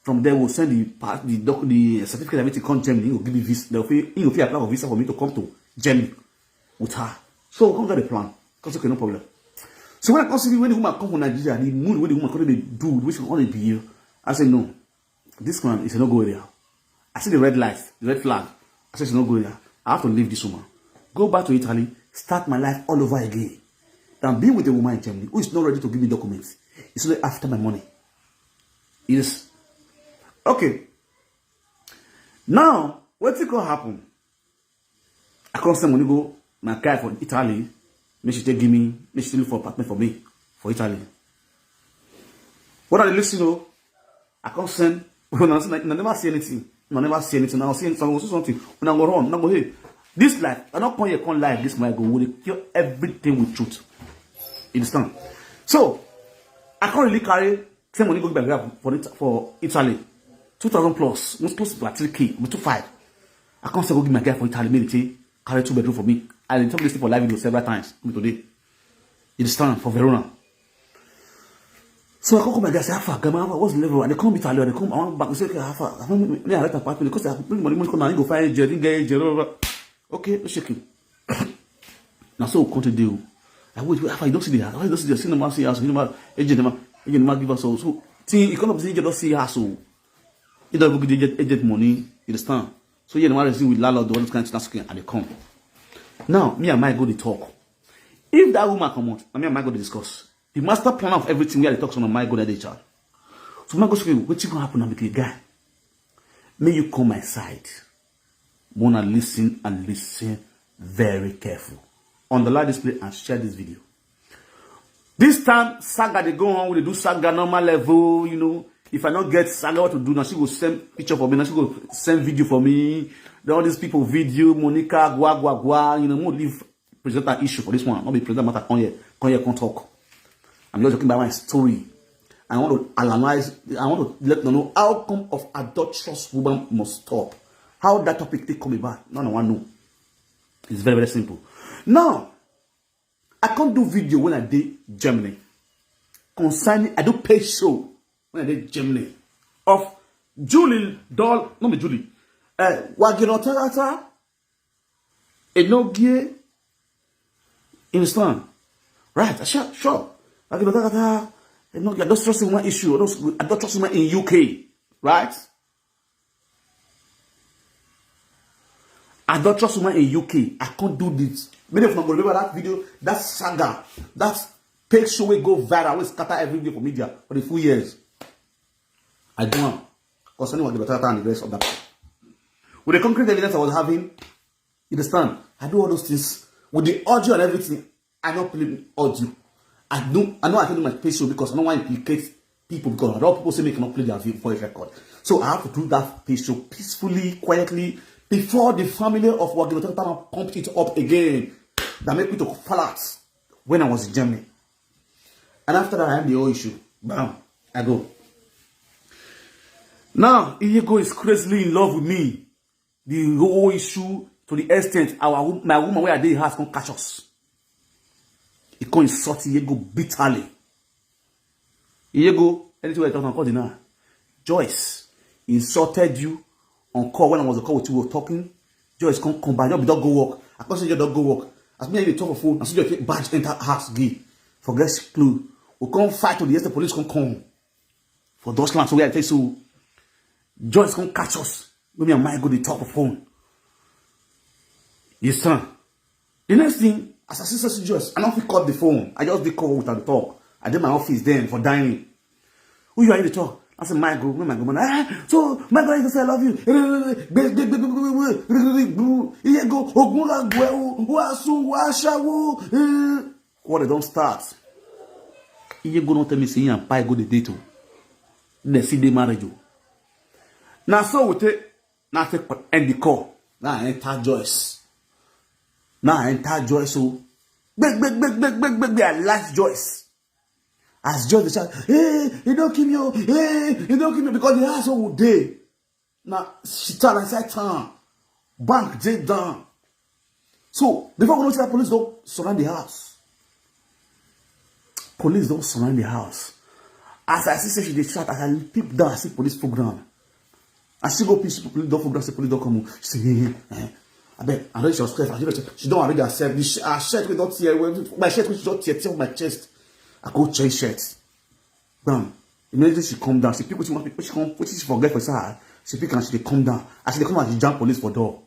From there, we'll send the part, the doc, the certificate, everything come Germany. He will give me visa. They'll feel, he will feel apply for visa for me to come to Germany with her. So we come get the plan. Because okay, no problem. So when I come see when the woman come from Nigeria, the mood when the woman come dey do, which one dey behave, I say no. This one is a no-go area. I see the red light, the red flag. I say it's no-go area. I have to leave this woman. Go back to Italy, start my life all over again. Than being with a woman in Germany who is not ready to give me documents. It's only after my money. Yes. Okay. Now, wetin go happen? I come send money go my guy for Italy. Make she take give me, make she look for apartment for me for Italy. What are they listening to? I come send. Una never see anything. Una never see anything. Now see something. Una go run. Una go hey. This life, I don't come here come life. This my go. We kill everything with truth. You understand? So I can't really carry send money go give my guy for it, for Italy. Two thousand plus, most close to three K, with two five. I can't say go give my guy for Italy, make he carry two bedroom for me. I dey talk this thing for live video several times. Me today. You understand? For Verona. So I come call my guy, say, how far, Gama, how far? What's the level? And they come Italy, they come, I want back. They say, okay, how far? I want me, me, I rent apartment because I bring money, money come now. I need go find agent, get agent, blah, blah, blah. Okay, no shaking. Now so we come to deal. I wait, wait, how far? You don't see the house. How you don't see the house? See the man, see house. You know, agent, man, agent, man, give us all. So, see, you come up, see, you don't see house. So, you don't give the agent, agent money. You understand? So, yeah, the man reason with landlord, all this kind of stuff, and they come. Now, me and my go dey talk. If that woman come out, and me and my go dey discuss. The master plan of everything we are dey talk, so my go dey chat. Una go say, "Wetin go happen now with the guy?" Make you come my side. Una listen and listen very careful. Underline this play and share this video. This time, saga dey go on. We dey do saga normal level, you know. If I no get saga, what to do? Now she go send picture for me. Now she go send video for me. Then all these people video, Monica, gwa, gwa, gwa. You know, mo leave presenter issue for this one. Not be presenter matter. Come here, come here, come talk. I'm just talking about my story. I want to analyze. I want to let them know how come of adulterous woman must stop. How that topic take come about. No, no, I know. It's very, very simple. Now, I can't do video when I did Germany. Concerning, I do pay show when I did Germany. Of Julie Doll, not me Julie. Uh, Waginotarata, Enogie, in Islam. Right, sure, sure. Waginotarata, Enogie, I don't trust in one issue. I don't, I don't trust in one in U K. Right? I don't trust woman in U K. I can't do this. Many of them go remember that video, that saga, that page show will go viral, will scatter every day for media for the few years. I do one. Concerning what the better and the rest of that. With the concrete evidence I was having, you understand? I do all those things with the audio and everything. I don't play audio. I do. I know I can do my page show because I don't want to implicate people because I don't people say me cannot play their voice record. So I have to do that page show peacefully, quietly, before the family of Wagino Tata pump it up again. That make me to fall out when I was in Germany. And after that, I had the whole issue. Bam, I go. Now, Iyego is crazily in love with me. The whole issue to the extent our wo- my woman where I dey house come catch us. He come insult Iyego bitterly. Iyego, anything we talk on call now. Joyce insulted you on call when I was on call with you, we were talking. Joyce come come back. You be dog go work. I come say you dog go work. As me and you dey talk for phone, I see your badge enter house gate. Forget clue. We come fight to the extent police come come. For those lands where I tell you, so Joyce come catch us. When me and my go dey talk for phone. You son. The next thing, as I see Joyce, I don't fit cut the phone. I just dey call with her talk. I did my office then for dining. Who you are in the talk? I said, "My go, my go, man." "Ah, so my go, I say I love you." Here go, Ogun la gwe o, wa su, wa shawo. Eh. Quarrel don start. Iye go don tell me say him and Pai go dey date o. Dem still dey marriage o. Na so we take, na take end the call. Na I enter Joyce. Na I enter Joyce o. Gbeg, gbeg, gbeg, gbeg, gbeg, gbeg, gbeg, I laugh Joyce. As Joyce dey shout, "Hey, you don't kill me o. Hey, you don't kill me," because the house wey we dey. Na she tell I say town. Bank dey down. So before we know say police don surround the house. Police don surround the house. As I see say she dey shout, as I peep down, I see police full ground. I still go peep, see police don full ground, say police don come o. She say, "Hey, hey, eh." Abeg, I don she was scared. I don she, she don arrange herself. The sh-, her shirt wey don tear, wey, my shirt wey she don tear, tear my chest. I go change shirt. Bam. Immediately she come down. She pick wetin she want, wetin she come, wetin she forget for inside her. She pick and she dey come down. As she dey come out, she jam police for door.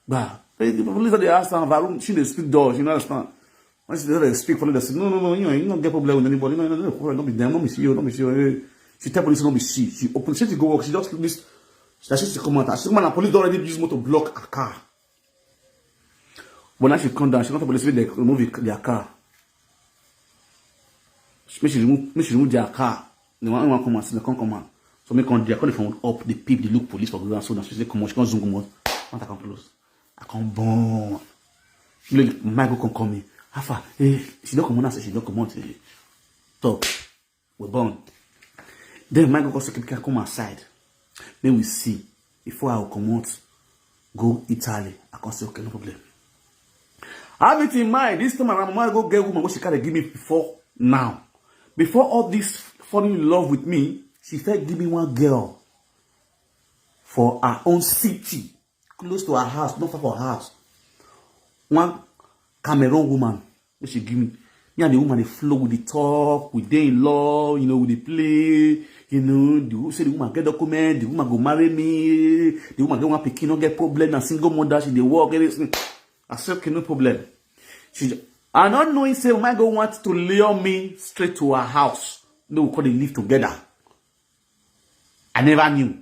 Bah. Hey, the police don dey ask am, Varum, she dey speak door, she no understand. When she dey speak for them, they say, "No, no, no, you know, you don't get problem with anybody. No, no, no, no, no be them, no be she, no be she." Hey. She tell police no be she. She open, she go work, she just miss. She, she come out. As she come out, police don already use motor block her car. But now she come down, she come to police, they remove the, their car. She, make she remove, make she remove their car. They want, want come out, they come come out. So me come there, call the phone up, the peep, they look police for ground. So now she say, "Come on," she come zoom, "Come on." Want to come close. I come born. Lady Michael come call me. "How far?" "Hey, she don't come on." I say, "She don't come on." Hey. Talk. We born. Then Michael come say, "Can come outside. Then we see. Before I will come out, go Italy." I come say, "Okay, no problem." I have it in mind. This time around, Mama go get woman what she can't give me before now. Before all this falling in love with me, she first give me one girl for her own city, close to her house, not far from her house. One Cameroon woman, which she give me. Me and the woman, they flow with the talk, we dey in love, you know, with the play, you know, the wo-, say the woman get document, the woman go marry me, the woman get one pikin, no get problem, and single mother, she dey work, everything. I say, "Okay, no problem." She, I not knowing say, my go want to lure me straight to her house. No, we call dey live together. I never knew.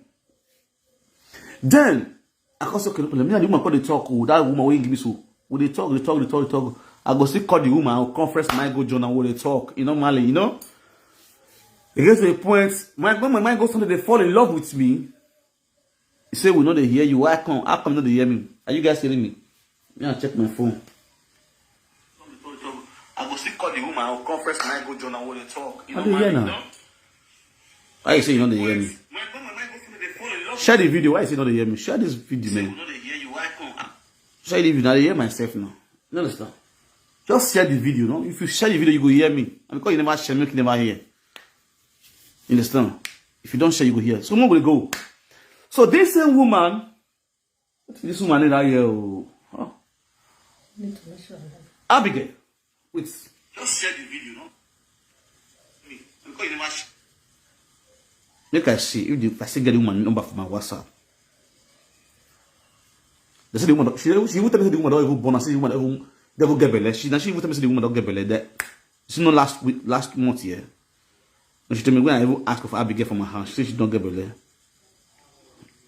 Then I come say, "Okay, no problem." Me and the woman come dey talk. Oh, that woman wey give me so, we dey talk, dey talk, dey talk, dey talk. I go still call the woman, I go conference my go John, and we dey talk. You know, Mali, you know. It gets to a point, my when my mind goes something, they fall in love with me. He say, "We know they hear you. Why come? How come you know they hear me? Are you guys hearing me?" Me, I check my phone. I go still call the woman, I go conference my go John, and we dey talk. You know, Mali, you know. Why you say you know they hear me? Share the video. Why you say you know they hear me? Share this video, man. Share the video. I dey hear myself now. You understand? Just share the video, no? If you share the video, you go hear me. And because you never share, make you never hear. You understand? If you don't share, you go hear. So, we go. So, this same woman, what is this woman in that year? Oh? Huh? Abigail. Wait. Just share the video, no? Me. Because you never sh- Make I see if, the, if I still get the woman number for my WhatsApp. They say the woman, she, she even tell me say the woman don't even born. I say the woman don't even, they even get belle. She, now she even tell me say the woman don't get belle. That she know last week, last month, yeah. And she tell me when I even ask for Abigail for my house, she say she don't get belle.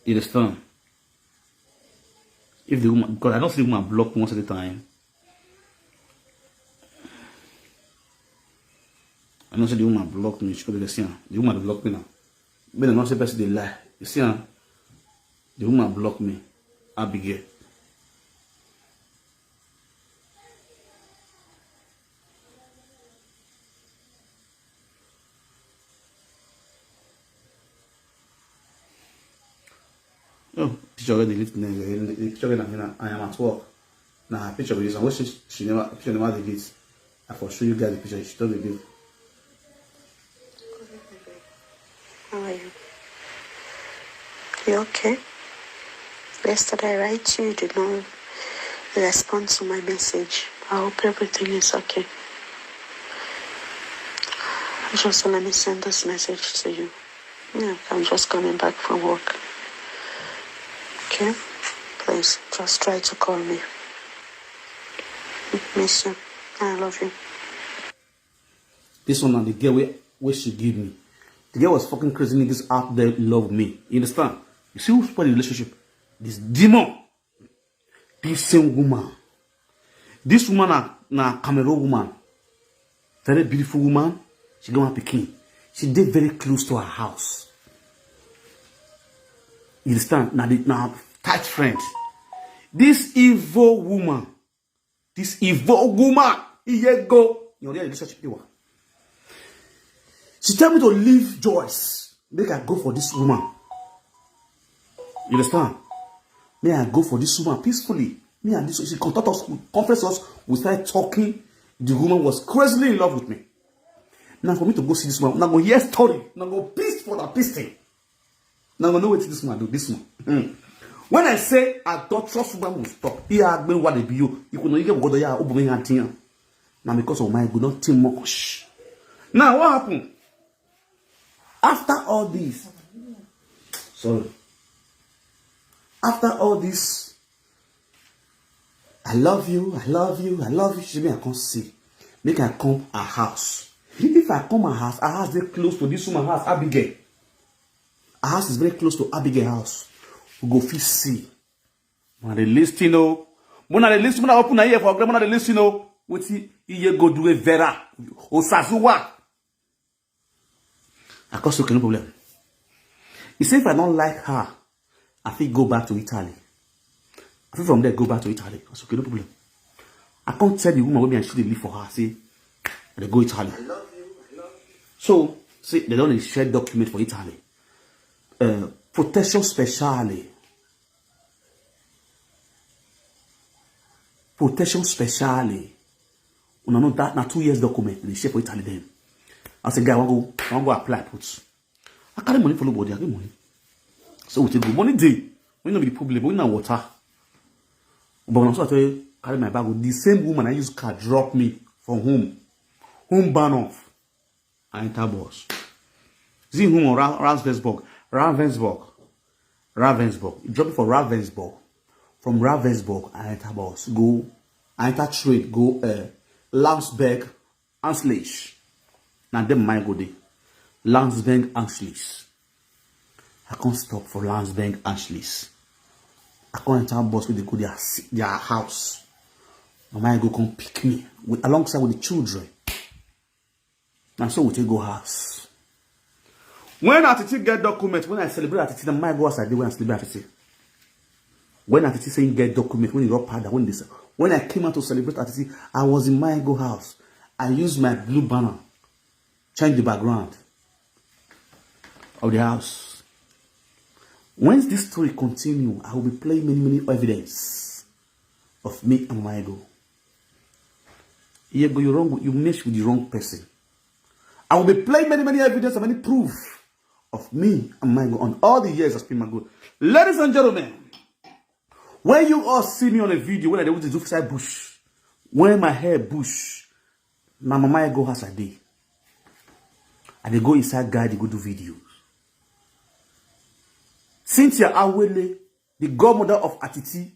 You understand? If the woman, because I don't see the woman block me once at a time. I know say the woman block me. She go dey see am. The woman dey block me now. Me, I know say person dey lie. You see am? The woman block me. Abigail. No, picture already delete. The picture already, I am at work. Now her picture be this one. What she, she never, picture never delete. I for show you guys the picture. She don't delete. How are you? You okay? Yesterday I write you, you did not respond to my message. I hope everything is okay. Just let me send this message to you. Yeah, I'm just coming back from work. Okay? Please, just try to call me. Miss you. I love you. This one na the girl wey, wey she give me. The girl was fucking crazy niggas out there love me. You understand? You see who spoil the relationship? This demon. This same woman. This woman na, na Cameroon woman. Very beautiful woman. She get one pikin. She dey very close to her house. You understand? Na the, na tight friend. This evil woman. This evil woman. Iyego. You know, relationship dey work. She tell me to leave Joyce. Make I go for this woman. You understand? May I go for this woman peacefully. Me and this, she contact us, we confess us, we start talking. The woman was crazily in love with me. Now for me to go see this woman, now go hear story, now go piece for that piece thing. Now go know what this woman do, this one. Hmm. When I say adulterous woman will stop, here I been what they be you. You could not get what they are, open hand. Now because of my good, not too much. Now what happened? After all this, sorry. After all this, "I love you, I love you, I love you." She say, "Me, I can't see. Make I come her house." If I come her house, her house dey close to this woman house, Abigail. Her house is very close to Abigail house. We go fit see. Una dey listen o. Una dey listen, una open una ear for ground, una dey listen o. Wetin Iyego do Vera Osazuwa? I come say, "Okay, no problem." He say, "If I don't like her, I fit go back to Italy. I fit from there go back to Italy." I say, "Okay, no problem." I come tell the woman wey me and she dey live for her, say, "I dey go Italy." So, say, they don dey share document for Italy. Uh, protection speciale. Protection speciale. Una know that na two years document they share for Italy then. I say, "Guy, I wan go, I wan go apply put." I carry money follow body, I get money. So we take go. Money dey. Money no be the problem. Money na water. But when I saw, I carry my bag, the same woman I use car drop me from home. Home burn off. I enter bus. Is it home or Ra-, Ravensburg? Ravensburg. Ravensburg. He drop me for Ravensburg. From Ravensburg, I enter bus. Go, I enter train, go, uh, Landsberg, Anschluss. Now them my go dey. Landsberg, Anschluss. I can't stop for Landsbank Ashley's. I can't enter bus with the go their, their house. Mama Ego come pick me with, alongside with the children. And so we take go house. When Atiti get document, when I celebrate Atiti, the my go house I did when I celebrate Atiti. When Atiti saying get document, when he got powder, when this, when I came out to celebrate Atiti, I was in my go house. I used my blue banner, change the background of the house. Once this story continue, I will be playing many, many evidence of me and my go. You go, you wrong, you mess with the wrong person. I will be playing many, many evidence and many proof of me and my go on all the years of my go. Ladies and gentlemen, when you all see me on a video, when I dey with the Zufside bush, when my hair bush, my mama I go house I dey. I dey go inside guide, dey go do videos. Cynthia Awele, the godmother of Atiti,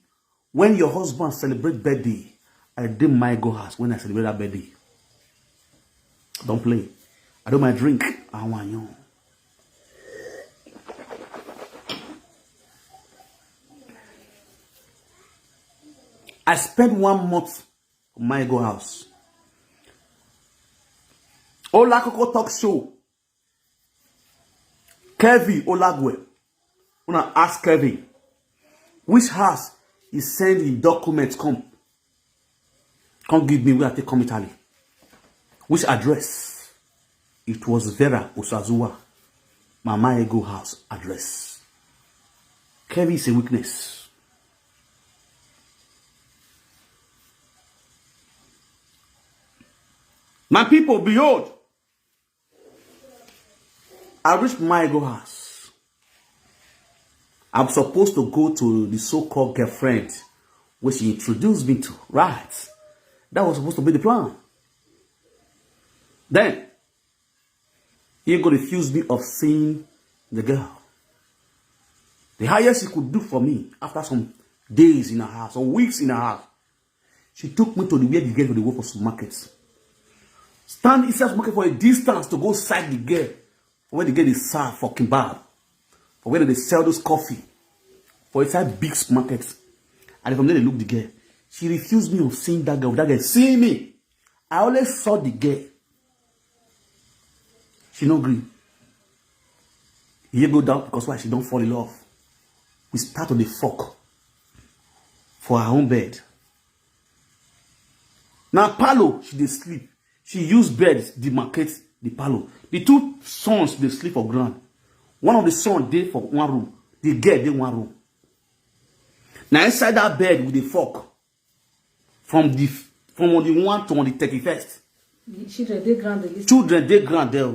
when your husband celebrate birthday, I dey my go house when I celebrate that birthday. Don't play. I do my drink. I want you. I spent one month for my go house. Ola Coco Talk Show. Kevin Olagwe. Una ask Kevin which house he send him documents come. Come give me where I take come Italy. Which address? It was Vera Osazuwa, Mama Ego house address. Kevin is a witness. My people, behold, I reach my go house. I'm supposed to go to the so-called girlfriend, which she introduced me to, right? That was supposed to be the plan. Then, he go refuse me of seeing the girl. The highest he could do for me after some days in her house, some weeks in her house, she took me to the where the girl dey work for supermarket. Stand inside supermarket for a distance to go sight the girl. Where the girl dey serve for kebab. For where they sell those coffee. For inside big supermarket. And from there they look the girl. She refused me of seeing that girl. That girl see me. I always saw the girl. She no gree. He go down because why she don't fall in love. We start to the fuck for her own bed. Now Palo, she dey sleep. She use bed demarcate the Palo. The two sons dey sleep for ground. One of the sons dey for one room. The girl dey one room. Now inside that bed with the fuck from the from on the one to on the thirty-first. The children dey ground dey listen. Children dey ground there.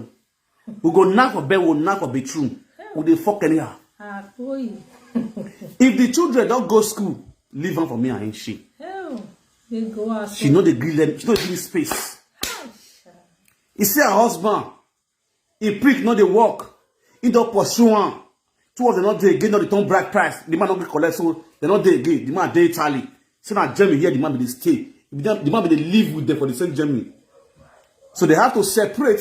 We go knock for bed, we knock for bedroom. We dey fuck anyhow. Ah, boy. If the children don't go school, leave them for me and she. Hell, they go out. She know they give them, she know they give me space. You see her husband, he prick no dey work. He don't pursue am. Two of them not dey again, not dey turn bright price. The man not get collect, so they not dey again. The man dey Italy. So now Germany here, the man be dey stay. The man be dey live with them for the same Germany. So they have to separate.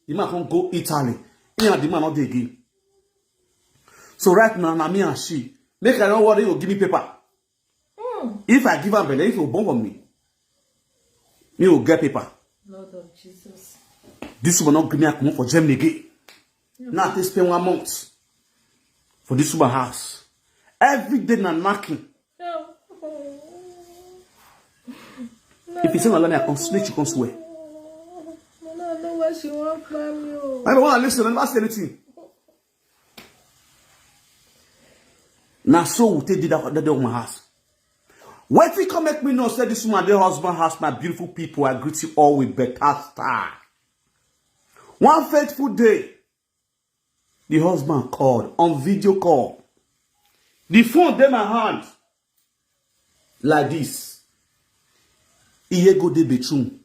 The man can't go Italy. He and the man not dey again. So right now, na me and she. Make I don't worry, you give me paper. If I give am belle, if you born for me, me will get paper. Lord of Jesus. This one not give me a comot for Germany again. Now I take spend one month for this woman house. Every day na knocking. If you say na lie, I come snitch, you come swear. I don't know why she won't climb you. I don't want to listen. I never say anything. Now so we take did that, that woman house. Wetin come make me know say this woman dey husband house, my beautiful people. I greet you all with better star. One faithful day, the husband called on video call. The phone dey my hand like this. He go dey bedroom.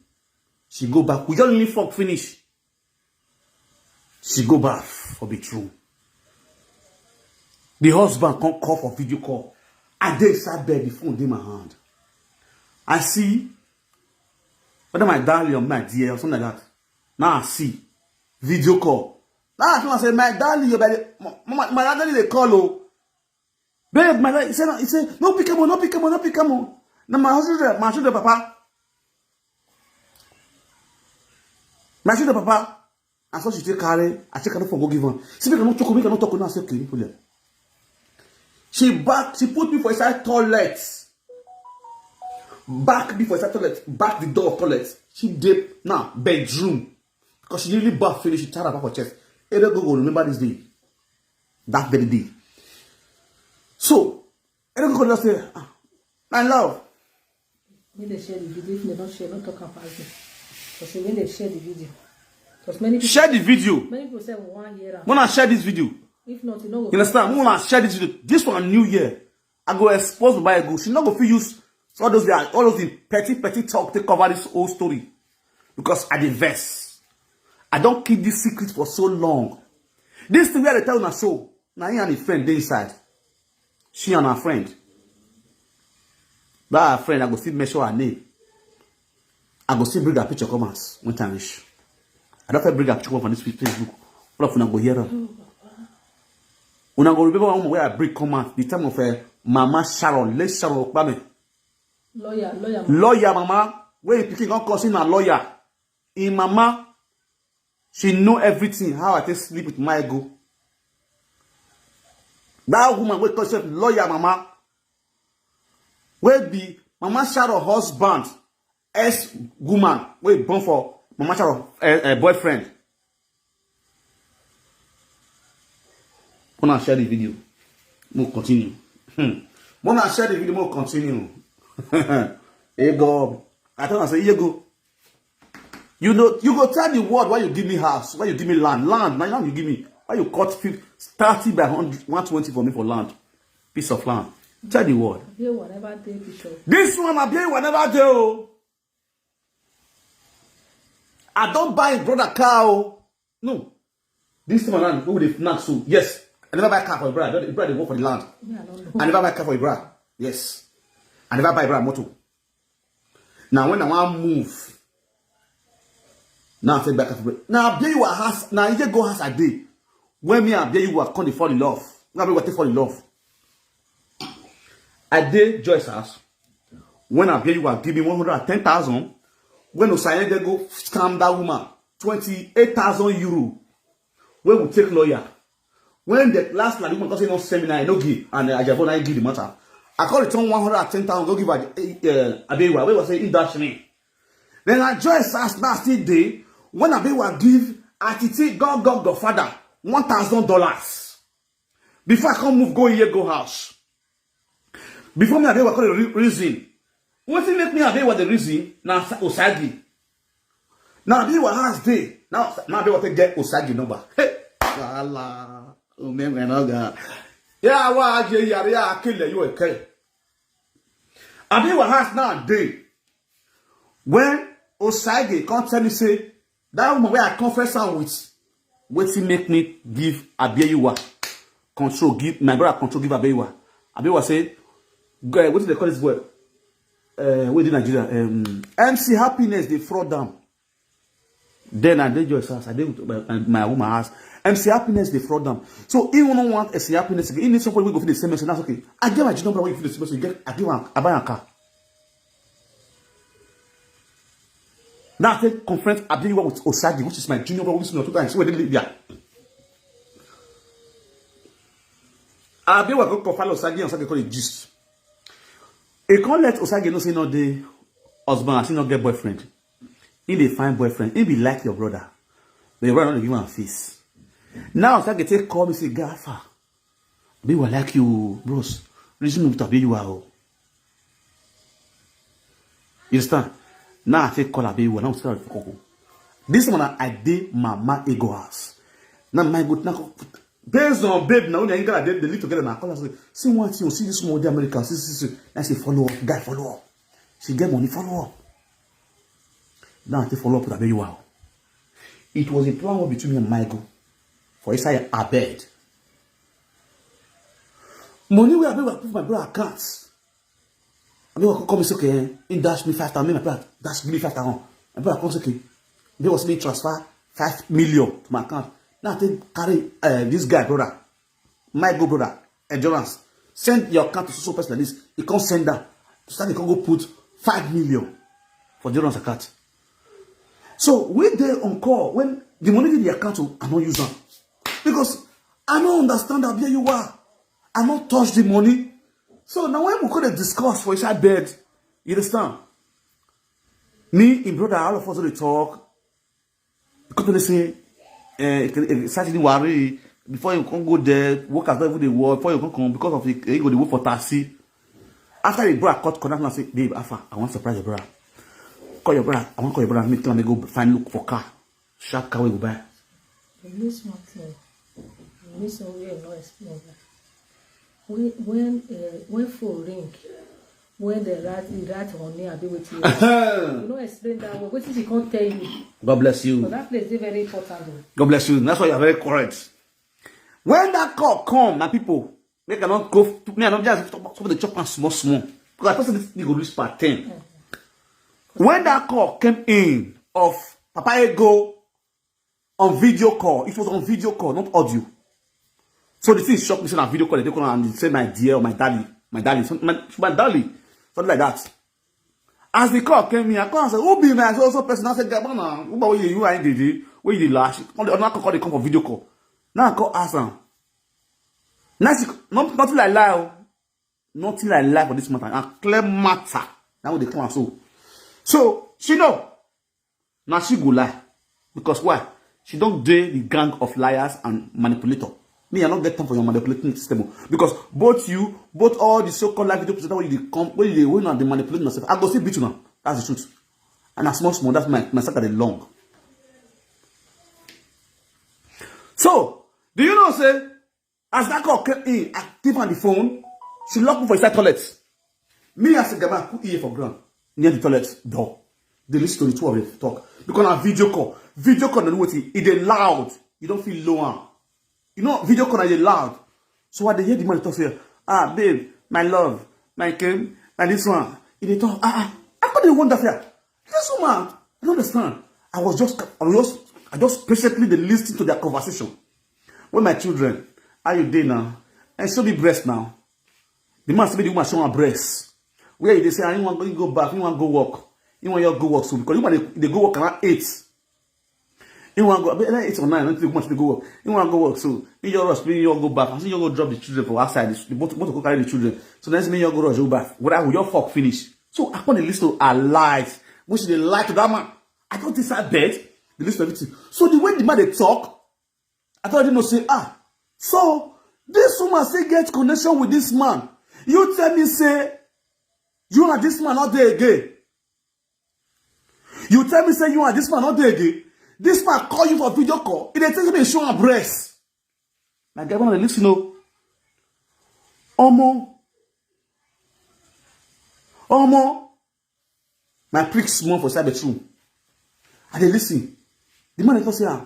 She go back. We just only fuck finish. She go back for bedroom. The husband come call for video call. I dey inside bed, the phone dey my hand. I see whether my darling or my dear or something like that. Now I see video call. Now I feel say, "My darling, your belly, my, my, my darling, they call, oh." "Babe, my darling," he say, no, he say, "No pick him, oh, no pick him, oh, no pick him, oh." Now my husband, my children, papa. My children, papa. And so she take carry, I take carry for go give her. See, make I no talk, make I no talk, now say, "Okay, no problem." She back, she put me for inside toilet. Back me for inside toilet, back the door of toilet. She dip now, bedroom. Because she nearly bath finish, she tied her for chest. Every go remember this day. That very day. So, every go just say, "Ah, my love." When they share the video, if they don't share, don't talk about it. Because when they share the video, because many people, share the video. Many people say we want hear am. When I share this video, if not, you know, you understand? When I share this video, this one new year, I go expose my go. She not go fit use all those, all those the petty, petty talk to cover this whole story. Because I dey vex. I don't keep this secret for so long. This thing where I tell una so, now he and his friend dey inside. She and her friend. That her friend, I go still measure her name. I go still bring her picture come out when time reach. I don't fit bring her picture come from this Facebook. All of una go hear am. Una go remember one woman where I bring come out the time of, uh, Mama Sharon, late Sharon Okpame. Lawyer, lawyer, mama. Lawyer mama, where he pikin come call say na lawyer. In mama, she know everything, how I take sleep with my go. That woman wey call herself lawyer mama, wey be Mama Sharon husband, ex woman, wey born for Mama Sharon, eh, eh, boyfriend. Wanna share the video? We'll continue. Hmm. Wanna share the video? We'll continue. Hey God, I tell her say, "Here go." You know, you go tell the world why you give me house, why you give me land. Land, now land you give me. Why you cut fifty, thirty by hundred, one twenty for me for land? Piece of land. Tell the world. Abiewa never dey, Bishop. This one, Abiewa never dey, oh. I don't buy a brother car, oh. No. This time around, who dey knack so? Yes. I never buy car for a brother. The brother dey work for the land. Me, I don't know. I never buy car for a brother. Yes. I never buy a brother motor. Now when I want move, now I take back for now. Abiewa house, now you go house a day. When me and Abiewa come dey fall in love. When Abiewa take fall in love. I dey Joyce house. When Abiewa give me one hundred and ten thousand, when Osayege go scam that woman, twenty-eight thousand euro. When we take lawyer, when the last lady woman come say no seminar, I no give, and, uh, Ajabo na give the matter. I call it on one hundred and ten thousand, go give her, uh, Abiewa. Where was say in dash me? Then I join Sars now still day. When Abiewa give Atiti God, God, God father, one thousand dollars. Before I come move, go here, go house. Before me, Abiewa call the re-, reason. Wetin make me Abiewa the reason? Now Osagi. Now Abiewa has day. Now, now Abiewa take get Osagi number. Hey, Allah. Oh, man, man, oh, God. Yeah, why I get here? Yeah, I kill you, okay. Abiewa has now day. When Osage come tell me say, that woman where I confess her with, wetin make me give Abiewa control, give my brother control, give Abiewa. Abiewa say, "Guy, wetin they call this boy? Uh, where in Nigeria? Um, M C Happiness, they fraud them." Then I dey Joyce house, I dey with my, my, my woman house. M C Happiness, they fraud them. So he no want M C Happiness again. He need somebody who go fit the same message. That's okay. I get my junior brother who fit the same message. Get, I give him, I buy a car. Now I take conference Abiewa with Osagi, which is my junior brother, which is not two times. Where they live there. Abiewa go confirm Osagi and Osagi call the gist. He can't let Osagi know say no dey husband, as he no get boyfriend. He dey find boyfriend. He be like your brother. But your brother no dey give am face. Now Osagi take call me say, "Gafa, Abiewa like you, bros. Reason with Abiewa, oh." You understand? Now I take call Abiewa. Now we start to cook. This one I dey Mama Ego house. Now my good now, based on babe, now when I get, they, they live together now. I call her say, "See one thing, see this one dey America, see, see, see." I say, "Follow up, guy, follow up." She get money, follow up. Now I take follow up with Abiewa. It was a plan between me and Michael for inside her bed. Money where Abiewa put for my brother account. Abiewa come, come say, okay, he dash me five thousand, make my brother dash, give me five thousand. My brother come say, okay. They was me transfer five million to my account. Now I take carry uh, this guy brother, my go brother, endurance. Send your account to so person like this. He can't send that. So he can go put five million for endurance account. So we dey on call when the money in the account, oh, I no use am because I no understand that where you are. I no touch the money. So now when we could discuss for inside bed, you understand? Me, in brother, all of us dey talk. Come to say, eh, Saturday worry. Before you can go there, workers don't even dey work. Before you can come because of it, you go dey work for taxi. After the brother cut connect and say, babe, Alpha, I want to surprise the brother. Call your brother. I want to call your brother. Make time go find look for car. Sharp car we go buy. You miss one thing. You miss somewhere you no explain that. When when uh, when phone ring, when the rat the rat on me, I be with you. You no explain that one. Wetin she can't tell you? God bless you. But that place is very important though. God bless you. That's why you are very correct. When that call come, my people, make I not go. Me, I not just stop, stop the chop and small, small. Because I thought this thing go reach part ten. When that call came in of Papa Ego on video call, it was on video call, not audio. So the thing shocked me. Say na video call, they call and say my dear or my daddy, my daddy, some- my, my daddy, something like that. As the call came in, I come and say, who be my so so person? I said, Gabana, who about you? You are in the where you lash? All the other call they come for video call. Now I call ask am. Now she not nothing like lie, oh. Nothing like lie for this matter. A clear matter. Now they come and so. So she know. Now she go lie. Because why? She don't dare the gang of liars and manipulator. Me, I don't get time for your manipulating system. Oh. Because both you, both all the so-called live video presenter when you dey come, when you dey when you dey manipulate yourself, I go still beat you now. That's the truth. And as small small, that's my my saga dey long. So, do you know say as that call came in, I give her the phone, she locked me for inside toilet. Me as a gaba put ear for ground near the toilet door. They listen to the two of them talk because na video call. Video call na wetin e dey loud. You don't feel low am. You know video call na dey loud. So I dey hear the man talk say, ah babe, my love, my king, na this one. E dey talk ah ah. I come dey wonder say this woman, I don't understand. I was just I was just I just patiently dey listen to their conversation. When my children, how you dey now? And show me breast now. The man say make the woman show am breast. Where you dey say ah, he wan go he go baff, he wan go work, he wan your go work so because the woman dey dey go work around eight. He wan go abeg like eight or nine, not too much dey go work. He wan go work so he just rush make he just go baff and he just go drop the children for outside the the motor motor go carry the children. So next make he just go rush go baff whether we just fuck finish. So I come dey listen to her lies when she dey lie to that man. I just dey inside bed dey listen to everything. So the way the man dey talk, I tell you no say ah, so this woman still get connection with this man. You tell me say you and this man not there again. You tell me say you and this man not there again. This man call you for video call. He dey tell me show am breast. My guy, wanna listen o. Omo, omo, my prick small for side bedroom. I dey listen. The man dey talk say ah,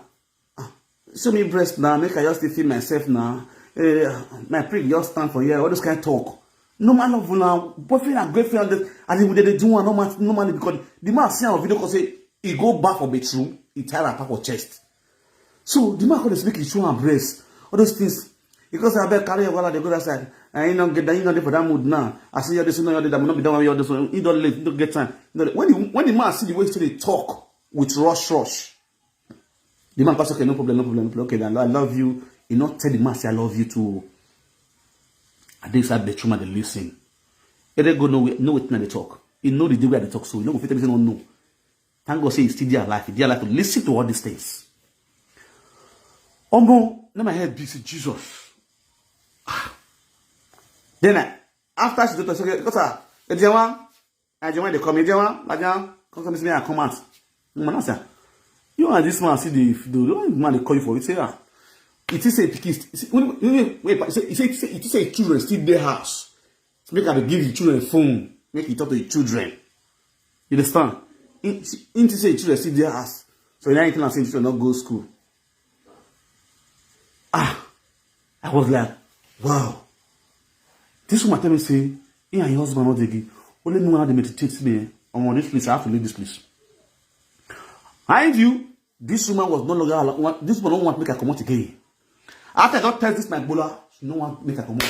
ah, show me breast now, make I just dey feel myself now. Eh, my prick just stand for here. All this kind of talk. Normal love now, boyfriend and girlfriend, and they, and they dey do one normal, normally because the man see am on video call say he go back for bedroom, he tie wrapper for chest. So the man come dey speak his show and breast, all those things. Because I beg carry your wallet, they go that side, and he not get that, he not there for that mood now. I see you this, you know, you that, not be done with you this one. He don't late, he don't get time. You know, when the when the man see the way he still dey talk with rush rush, the man goes, okay, no problem, no problem, no problem. Okay, then I love you. You not tell the man say I love you too. I dey inside bedroom and dey listen. He dey go nowhere, know wetin I dey talk. He know the day wey I dey talk, so you no go fit tell me say no, no. Thank God say he still dey alive. He dey alive to listen to all these things. Omo, na my head be say Jesus. Ah. Then I, after she don talk, she say, because ah, Ejewa, Ejewa dey come, Ejewa, Ejewa, come come see me, I come out. Woman, I say, you and this man see the the the man dey call you for. He say ah, it is a pikin. He say when when when he say he say he say children still dey house. Make I dey give the children phone. Make you talk to the children. You understand? He he say the children still dey house. So now anything I say, children not go school. Ah, I was like, wow. This woman tell me say he and your husband not dey gree. Only me when I dey meditate me. I'm on this place. I have to leave this place. Mind you, This woman was no longer allow-, want, this woman no want make I comot again. After I don test this my gbola, she no want make I comot.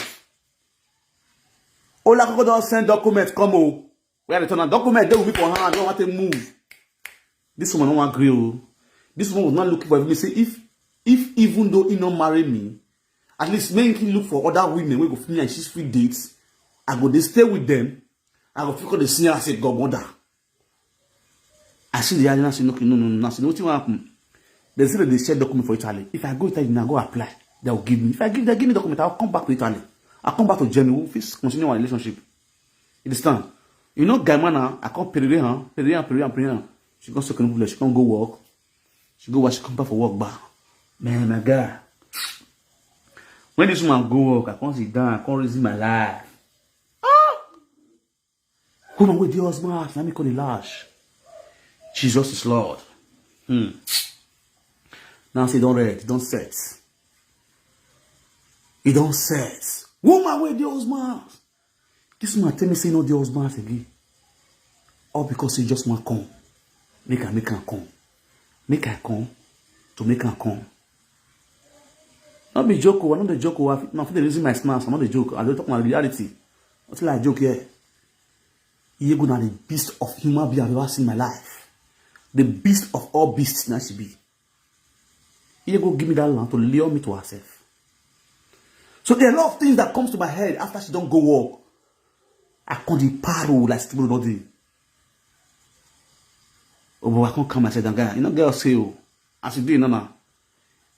Ola Koko don send document come o. Where I return am, document dey with me for hand, no want to move. This woman no wan gree o. This woman was not looking for me. Say if, if even though he no marry me, at least make he look for other women wey go fit me and she fit date. I go dey stay with them. I go fit call the senior as a godmother. I see the idea, I say, "Okay, no, no, no, no." I say, "Wetin wan happen?" They say that they share document for Italy. If I go Italy now, go apply. They will give me. If I give, they give me document, I'll come back to Italy. I'll come back to Germany. We'll fit continue our relationship. You understand? You know, guy man, ah, I come perere, huh? Perere, perere, perere. She come second place. She come go work. She go work. She come back for work, bah. Man, my guy. When this woman go work, I come sit down. I come reason my life. Woman wey dey husband house, na me call the lash. Jesus is Lord. Hmm. Now say e don red, e don set. E don set. Woman wey dey husband house. This woman tell me say e no dey husband house again. All because he just wan come. Make I make am come. Make I come to make am come. No be joke o, I no dey joke o. I fit, no, I fit dey reason my snaps. I no dey joke. I dey talk my reality. Nothing like joke here. Iyego na the beast of human being I've ever seen in my life. The beast of all beasts na she be. Iyego give me that land to lure me to herself. So there are a lot of things that comes to my head after she don go work. I come dey paro like stupid no dey. Oh, but I come calm myself down, guy. You know, girl say, oh, as you do now, now.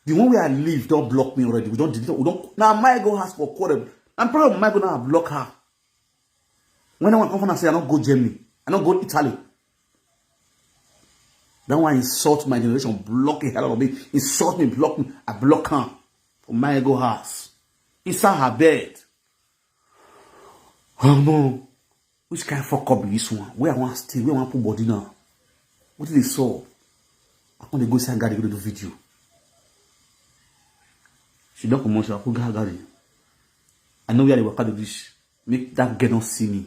The one where I live don't block me already. We don't delete. We don't. Now my go ask for quarrel. I'm proud of my go now block her. When I want come and say I don't go Germany, I don't go Italy. That one insult my generation, block the hell out of me, insult me, block me. I block her for my go house, inside her bed. Omo, which kind of fuck up be this one? Where I want stay? Where I want put body now? What did they solve? I come dey go inside garden go dey do video. She don comot, I put her garden. I know where I dey waka dey reach. Make that girl don see me.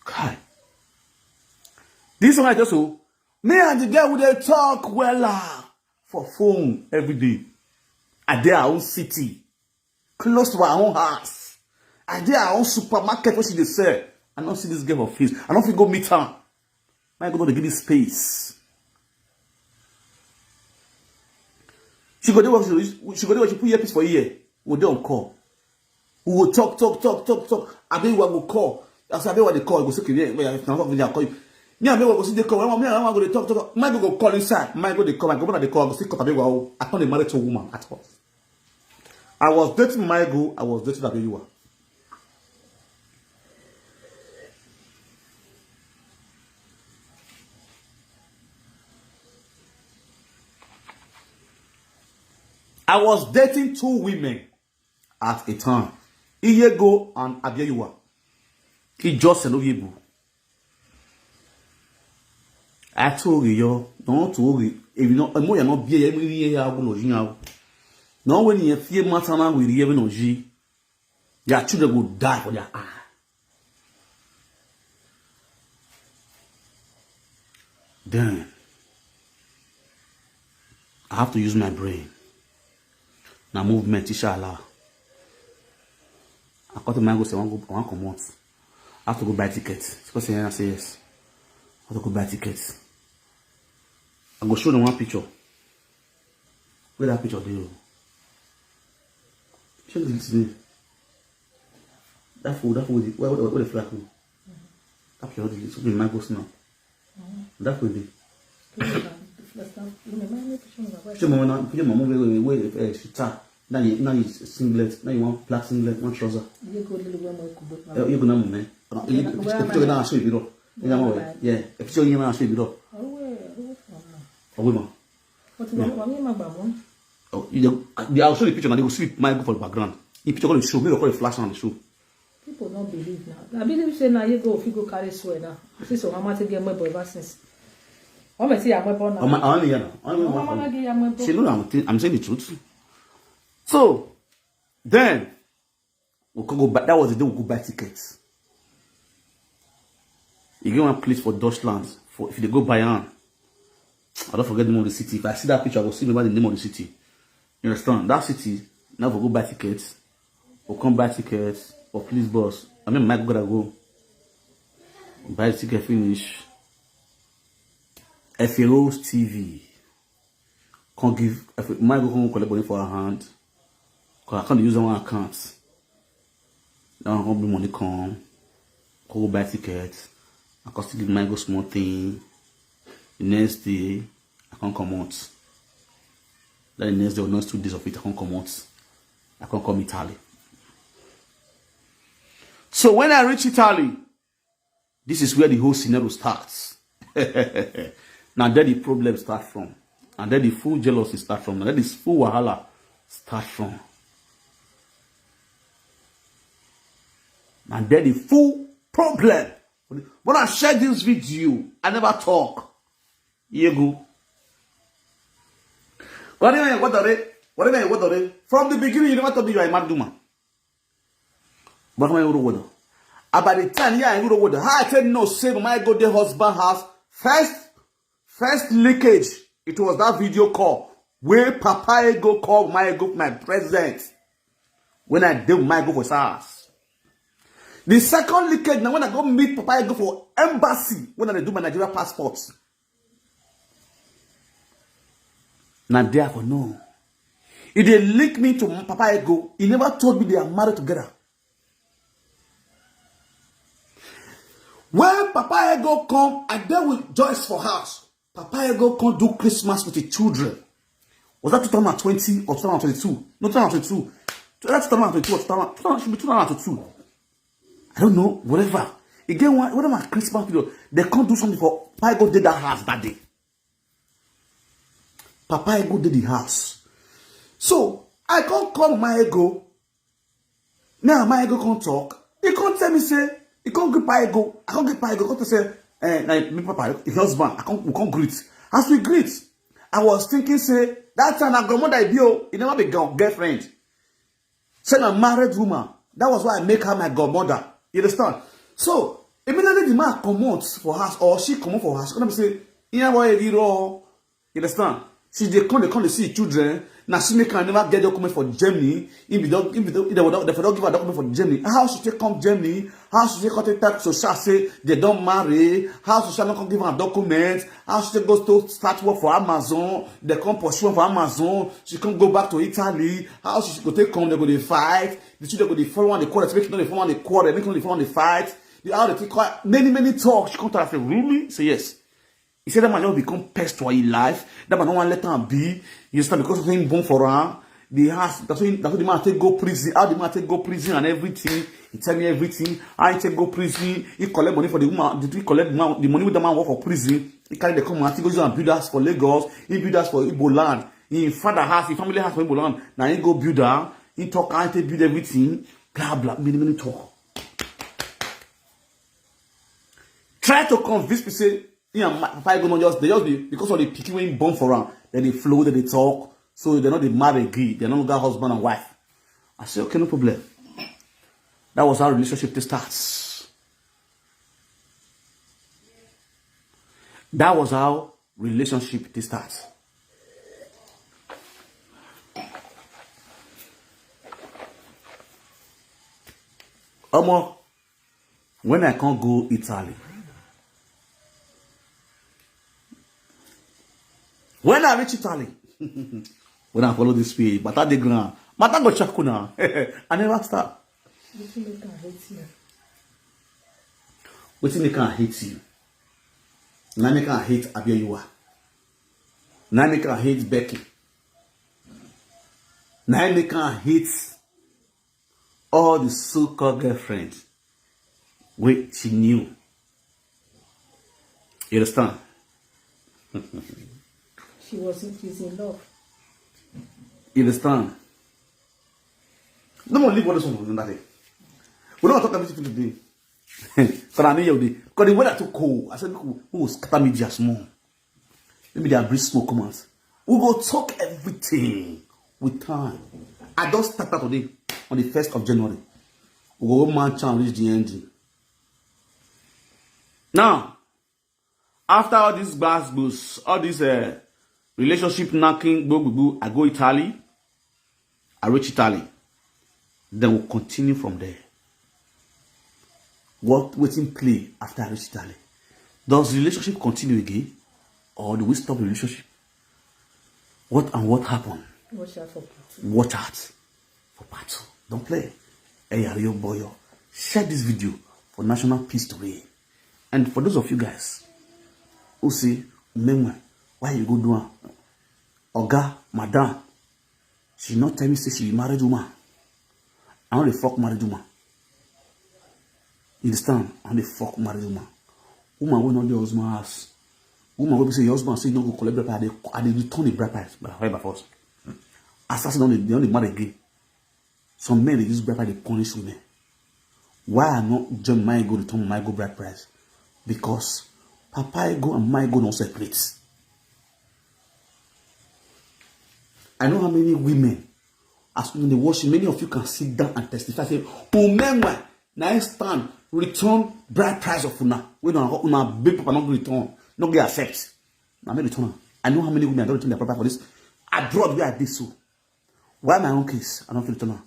Kai. This one I just so, me and the girl we dey talk wella for phone every day. I dey our own city, close to our own house. I dey our own supermarket wey she dey sell. I no see this girl for face. I no fit go meet her. My God, no dey give me space. She go dey work, she, she go dey work, she put earpiece for ear. We dey on call. We go talk, talk, talk, talk, talk. Abewa go call. As Abewa dey call, I go say, "Okay, yeah, yeah, if na work, I call you." Me and Abewa go still dey call. Me and Abewa go dey talk, talk, talk. My go call inside. My go dey call. My go dey call. I go still call Abewa. Oh, I can't dey married to a woman at all. I was dating Michael. I was dating Abewa. I was dating two women at a time. Iyego and Abiyewa. He just said, "Oyebu." I told you, no to worry. If you know, I'm not be here, I'm here, I'm not here. No, when you fear matter, we hear no G. Their children will die for their eye. Then, I have to use my brain. Na movement, inshallah. I cut my go say, "I wan go, I wan comot." I have to go buy ticket. She come say, "Yeah," I say, "Yes." I have to go buy ticket. I go show them one picture. Where that picture dey? Show me this thing. That food, that food, where, where, where the flag go? That picture, something might go now. That food dey. Picture mama now, picture mama wey, wey, wey, eh, she tie. Now you, now you singlet, now you want black singlet, one trouser. You go little one more kubo. Eh, you go now, man. You, picture now show you, bro. Yeah, man, yeah. Picture you now show you, bro. Oh, woman. But when, when you remember, mom. Oh, you dey, I'll show the picture now. They go see my go for the background. The picture go show. Me go call the flash and show. People don't believe now. I believe say now you go, if you go carry swear now. See, so mama take get my boy ever since. Mama say I'm my boy now. Mama, I only hear now. Only Mama, one mama get your my boy. She know I'm, I'm saying the truth. So then we could go buy. That was the day we could buy tickets. You get one place for Dutchland. For if you go buy one, I don't forget the name of the city. If I see that picture, I go see, remember the name of the city. You understand? That city, now we go buy tickets. We come buy tickets. Or please, boss. I mean, Mike gotta go. Buy the ticket, finish. F A Rose T V. Come give, F A, Mike go come collect money for her hand. Cause I can't use one account. Now I come bring money come. Go buy ticket. I come still give Mike go small thing. The next day, I can't come out. Then the next day or next two days of it, I can't come out. I can't come Italy. So when I reach Italy, this is where the whole scenario starts. Now there the problem start from. And then the full jealousy start from. And then the full wahala start from. And then the full problem. When I share this video, I never talk. Yego. Whatever you want to read, whatever you want to read. From the beginning, you never told me you are a mad woman. But my Urowodo. About the time, yeah, I Urowodo. How I tell no say my go the husband house. First, first leakage. It was that video call where Papa Ego called my go my president. When I did my go for SARS. The second leakage now when I go meet Papa Ego for embassy when I do my Nigeria passport. Now therefore no. If they link me to Papa Ego, he never told me they are married together. When Papa Ego come, I deal with Joyce for house. Papa Ego come do Christmas with the children. Was that two thousand twenty or two thousand twenty-two? No, two thousand twenty-two. That's two thousand twenty-two or two thousand, two thousand, should be two thousand twenty-two. I don't know, whatever. Again, whatever my Christmas period, they can't do something for Papa Ego did that house that day. Papa Ego did the house. So I can't call my ego. Now my ego can't talk. He can't tell me say he can't get Papa Ego. I can't get Papa Ego. Can't say eh, like me Papa, his husband. I can't we can't greet. As we greet, I was thinking say that time I grandmother I be oh, he never be girlfriend. Say na married woman. That was why I make her my godmother. You understand? So immediately the man comot for house or she comot for house. Come say, "Iya wa eri ro." You understand? She dey come, dey come dey see children. Now she make her never get document for Germany. If you don't, if you don't, if they don't, they don't give her document for Germany. How she take come Germany? How she take contact tax social say they don't marry? How social not come give her document? How she take go to start work for Amazon? They come pursue her for Amazon. She can't go back to Italy. How she go take come? They go dey fight. The children go dey follow on the quarrel. Make no dey follow on the quarrel. Make no dey follow on the fight. The how they take quiet. Many many talk. She come tell her say really say yes. He said that man just become pest for his life. That man no one let him be. You understand because of him born for her. The house that's what, that's what the man take go prison. How the man take go prison and everything. He tell me everything. How he take go prison. He collect money for the woman. Did he collect the, man, the money with the man work for prison? He carry the come out. He go use and build house for Lagos. He build house for Igbo land. He father house. He family house for Igbo land. Now he go build her. He talk. How he take build everything. Blah blah. Many many talk. Try to convince me say he and my papa go not just they just be because of the pikin wey born for am, then they flow, then they talk. So they're not the married gay, they're not that husband and wife. I say, okay, no problem. That was how relationship dey start. That was how relationship dey start. Omo, when I can't go Italy, when I reach Italy, when I follow this way, but I the ground, but I go check now. I never stop. Wetin make am hate you? Wetin make am hate you? Na make am hate Abioyuwa. Na make am hate Becky. Na make am hate all the so-called girlfriends wey she knew. You understand? She wasn't using love. You understand? No more leave all this one for another day. We don't talk about it today. Because I know you because the weather too cold. I said, we will scatter media small. Maybe they bring smoke come out. We go talk everything with time. I just start that today on the first of January. We go man chan reach the ending. Now, After all these gbasgbos, all this uh, relationship knocking, boo boo boo, I go Italy. I reach Italy. Then we'll continue from there. What waiting play after I reach Italy? Does the relationship continue again, or do we stop the relationship? What and what happened? Watch out for part two. Watch out for part two. Don't play. Hey, are you boy? Share this video for national peace to reign. And for those of you guys who say, "Meanwhile, why you go do am?" Oga, madam, she not tell me say she be married woman. I only fuck married woman. You understand? I only fuck married woman. Woman will not the husband house. Woman will say your husband say you no go collect bride price. I dey, I dey return the bride price by, by force. Assassin don dey, don dey marry again. Some men dey use bride price dey punish women. Why I not join my go return my go bride price? Because Papa Ego and my go not separate. I know how many women, as when they watch, many of you can sit down and testify. Say, "Umenwa, na I stand return bride price of una. When una, una big papa not return, not get accept. Na me return am." I know how many women I don't return their bride price for this abroad where I did so. Why my own case? I don't feel return am.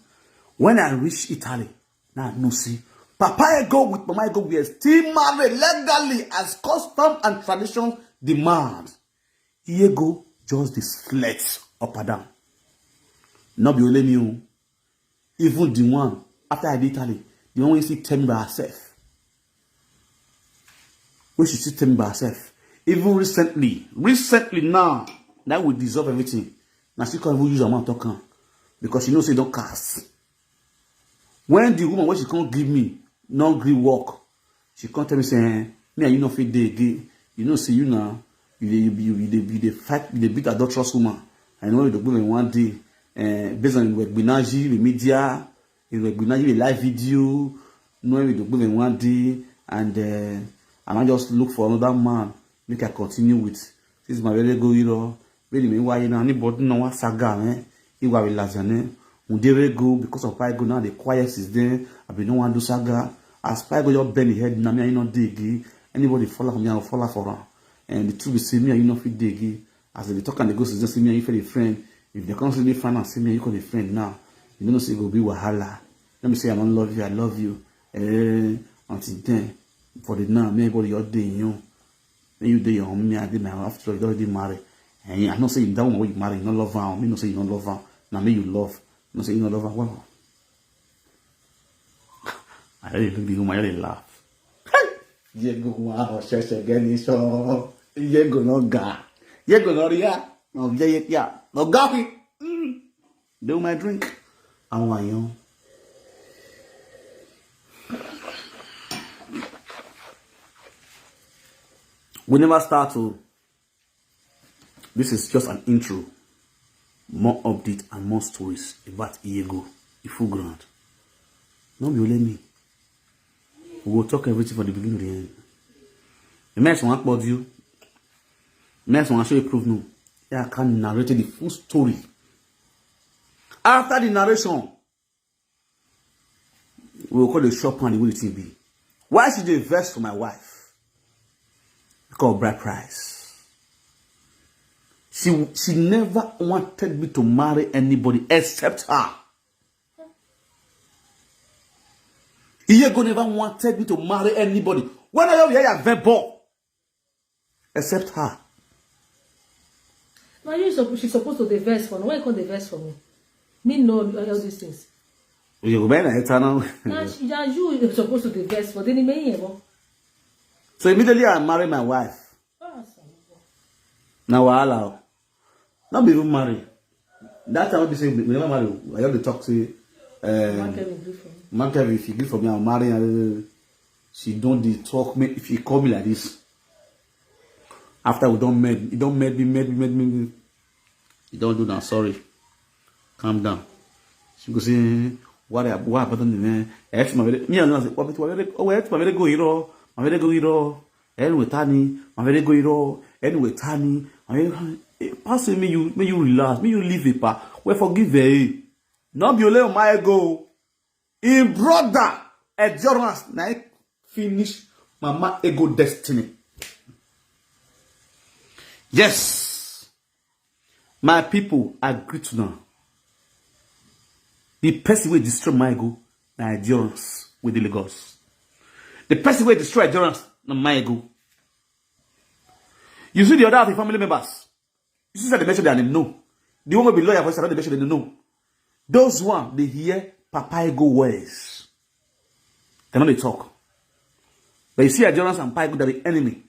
When I reach Italy, now I know see Papa Ego with Mama Ego were still married legally as custom and tradition demand. Ego just dey flex up and down. Not be only me o. Even the one after I did Italy, the one wey still tell me by herself. Wey she still tell me by herself. Even recently, recently now, that will dissolve everything. Now she can't even use her mouth talk am because she know say e don cast. When the woman wey she come give me no gree work, she come tell me say, "Eh, me and you no fit dey again. You know say you now, you dey, you, you, you dey, you dey fight, you dey beat adulterous woman. I know you dey go one day, eh, based on Iwegbinaji, the media, Iwegbinaji, the live video, know you dey go one day, and uh, I might just look for another man, make I continue with." This my very go, you know, really me why you know anybody no want saga, eh? Iwa we lazane. Undere go because of Paigo now the quiet is there. I be no one do saga. As Paigo just bend the head, na me I no dig. Anybody follow for me, I follow for am. And the truth be say me and you no fit dig. As they talk and they go, say me and you fit a friend. If they come see me friend and see me, you call a friend now. You don't know say e go be wahala. Let me say I don't love you, I love you. Eh, until then, for the now, me everybody your day, you. When you dey your own, me I dey my own. After all, you already marry. And I know say you that woman wey you marry, you no love her. Me no say you no love her. Now me you love. No say you no love her. Well, I really look the woman, I really laugh. Yego wa o ṣẹ̀ṣẹ̀ gẹ ni so. Yego no ga. Yego no ria. No ye ye ya. No ga fi. Mm. Do my drink. Àwọn èèyàn. We never start o. This is just an intro. More update and more stories about Iyego, Ifu Ground. No be only me. We go talk everything from the beginning to the end. The next one about you. Next one I show you proof no. Yeah, I can narrate the full story. After the narration, we will call the shop and the way the thing be. Why she dey vex for my wife? Because of bride price. She she never wanted me to marry anybody except her. Iyego never wanted me to marry anybody. When I hear her verbal, except her. Now you supposed she's supposed to dey vex for me. Why you come dey vex for me? Me know all these things. You go buy na eternal. Now she, now you supposed to dey vex for the main yebo. So immediately I marry my wife. Ah, so. Na wahala o. Not be even marry. That time we say we never marry. I just dey talk say, um, Man can agree for me. Man Kevin, if you gree for me, I'll marry her. She don't dey talk me if you call me like this. After we don't met, you don't met me, met me, met me. You don't do that. Sorry, calm down. She go say, "What? What happened to me? Ex my very me and say what? What? Oh, ex my very go hero, my very go hero. Anyway, Tani, my very go hero. Anyway, Tani, my very pass me you, me you relax, me you live it pa. We forgive her. Not be only my ego." Im brother endurance na im finish Mama Ego destiny. Yes, my people, I greet una. The person wey destroy Maigo na Endurance wey dey Lagos. The person wey destroy Endurance na Maigo. You see the other of the family members. You see, say they mention their name, no. The one wey be lawyer for Saturday, they mention the name, no. Those one, they hear Papa Ego words. They no dey talk. But you see, Endurance and Papa Ego, they be enemy.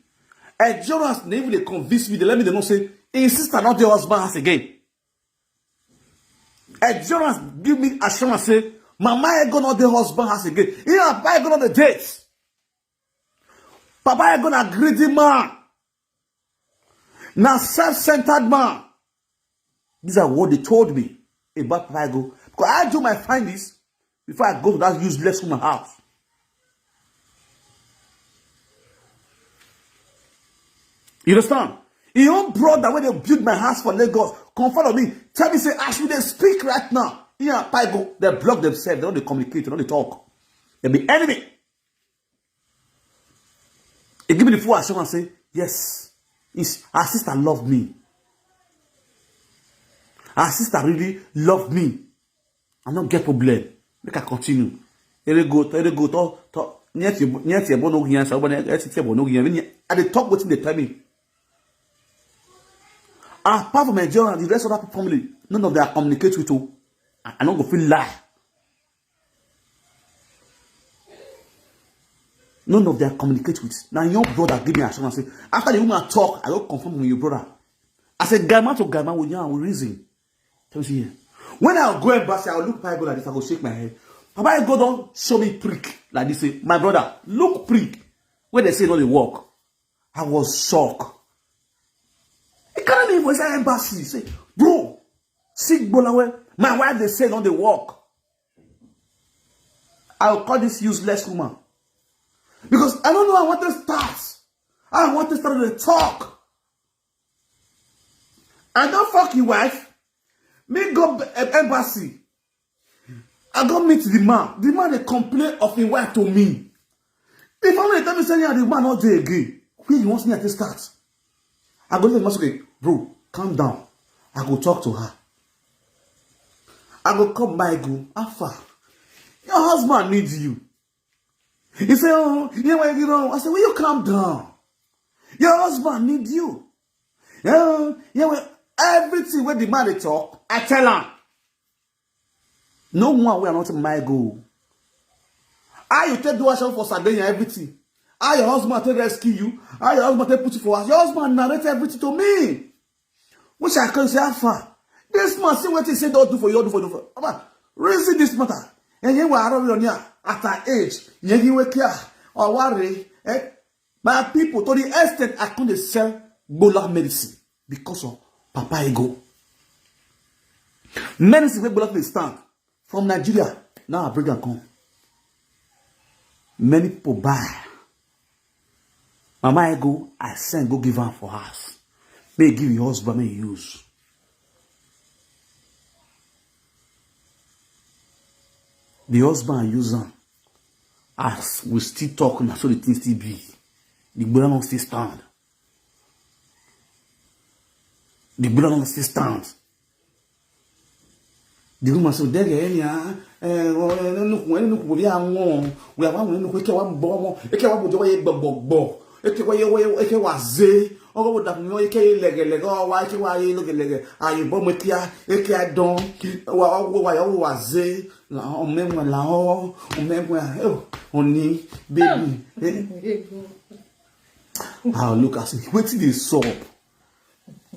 Endurance, they even dey convince me, they let me, they know say, his sister not the husband house again. Endurance give me assurance say, Mama Ego not the husband house again. He and Papa Ego not the date. Papa Ego na greedy man. Na self-centered man. These are what they told me about Papa Ego. Because I do my findings before I go to that useless woman house. You understand? Your own brother, when they build my house for Lagos, come follow me. Tell me, say, as we dey speak right now, he and Papa Ego, they block themselves, they don't dey communicate, they don't dey talk. They be enemy. He give me the full assurance, say, yes, his, her sister love me. Her sister really love me. I no get problem. Make I continue. Ere go, ere go, to, to, nyeti, nyeti ebo no giyan, sa, ebo ne, eti ebo no giyan. I dey talk wetin they tell me. Apart from Endurance, the rest of that family, none of them I communicate with, oh. I, I no go feel lie. None of them I communicate with. Now your brother give me assurance. Say, after the woman talk, I go confirm with your brother. I said, guy man to guy man, we yarn, we reason. Tell me, see here. When I go embassy, I look Papa Ego like this, I go shake my head. Papa Ego don show me prick like this. Say, my brother, look prick. When they say no dey work, I was shocked. He carry me for inside embassy. Say, bro, see Gbolawe. My wife, they say no dey work. I will call this useless woman. Because I don't know, I want to start. I want to start to talk. I don't fuck your wife. Me go b-, em-, embassy. I go meet the man. The man dey complain of his wife to me. The family tell me say, yeah, the man not there again. Where you want me to start? I go to the man say, okay, bro, calm down. I go talk to her. I go come by, go, how far? Your husband needs you. He say, oh, yeah, where you know? I say, will you calm down? Your husband need you. Yeah, yeah, well, everything wey the man dey talk, I tell am. No one wey I not my go. How you take do action for Sardinia, everything? How your husband take rescue you? How your husband take put you for house? Your husband narrate everything to me. Which I can say, how far? This man see wetin he say don do for you, do for you. Papa, reason this matter. And here we are on here at her age. Yegi wekia. Or worry. Eh? My people, to the extent I couldn't sell Gbola medicine because of Papa Ego. Medicine wey Gbola dey stand from Nigeria. Now I bring am come. Many people buy. Mama Ego, I send go give am for house. May give your husband may use. The husband use am. As we still talk, na so the thing still be. The Gbola no still stand. The Gbola no still stand. The woman say, dege enya, eh, oh, eh, no, no, no, no, we are one. We are one, no, we can one bomb. Eke wa bojo ye gbogbo. Eke wa ye, wa ye, eke wa ze. Ogo wo da mi, eke ye lege lege, o wa eke wa ye lege lege. Aye bomb eke ya, eke ya don. Wa, wa, wa, wa, wa ze. La, o me mo la o, o me mo, oh, oni, baby. Eh? I'll look at it. Wetin dey sup?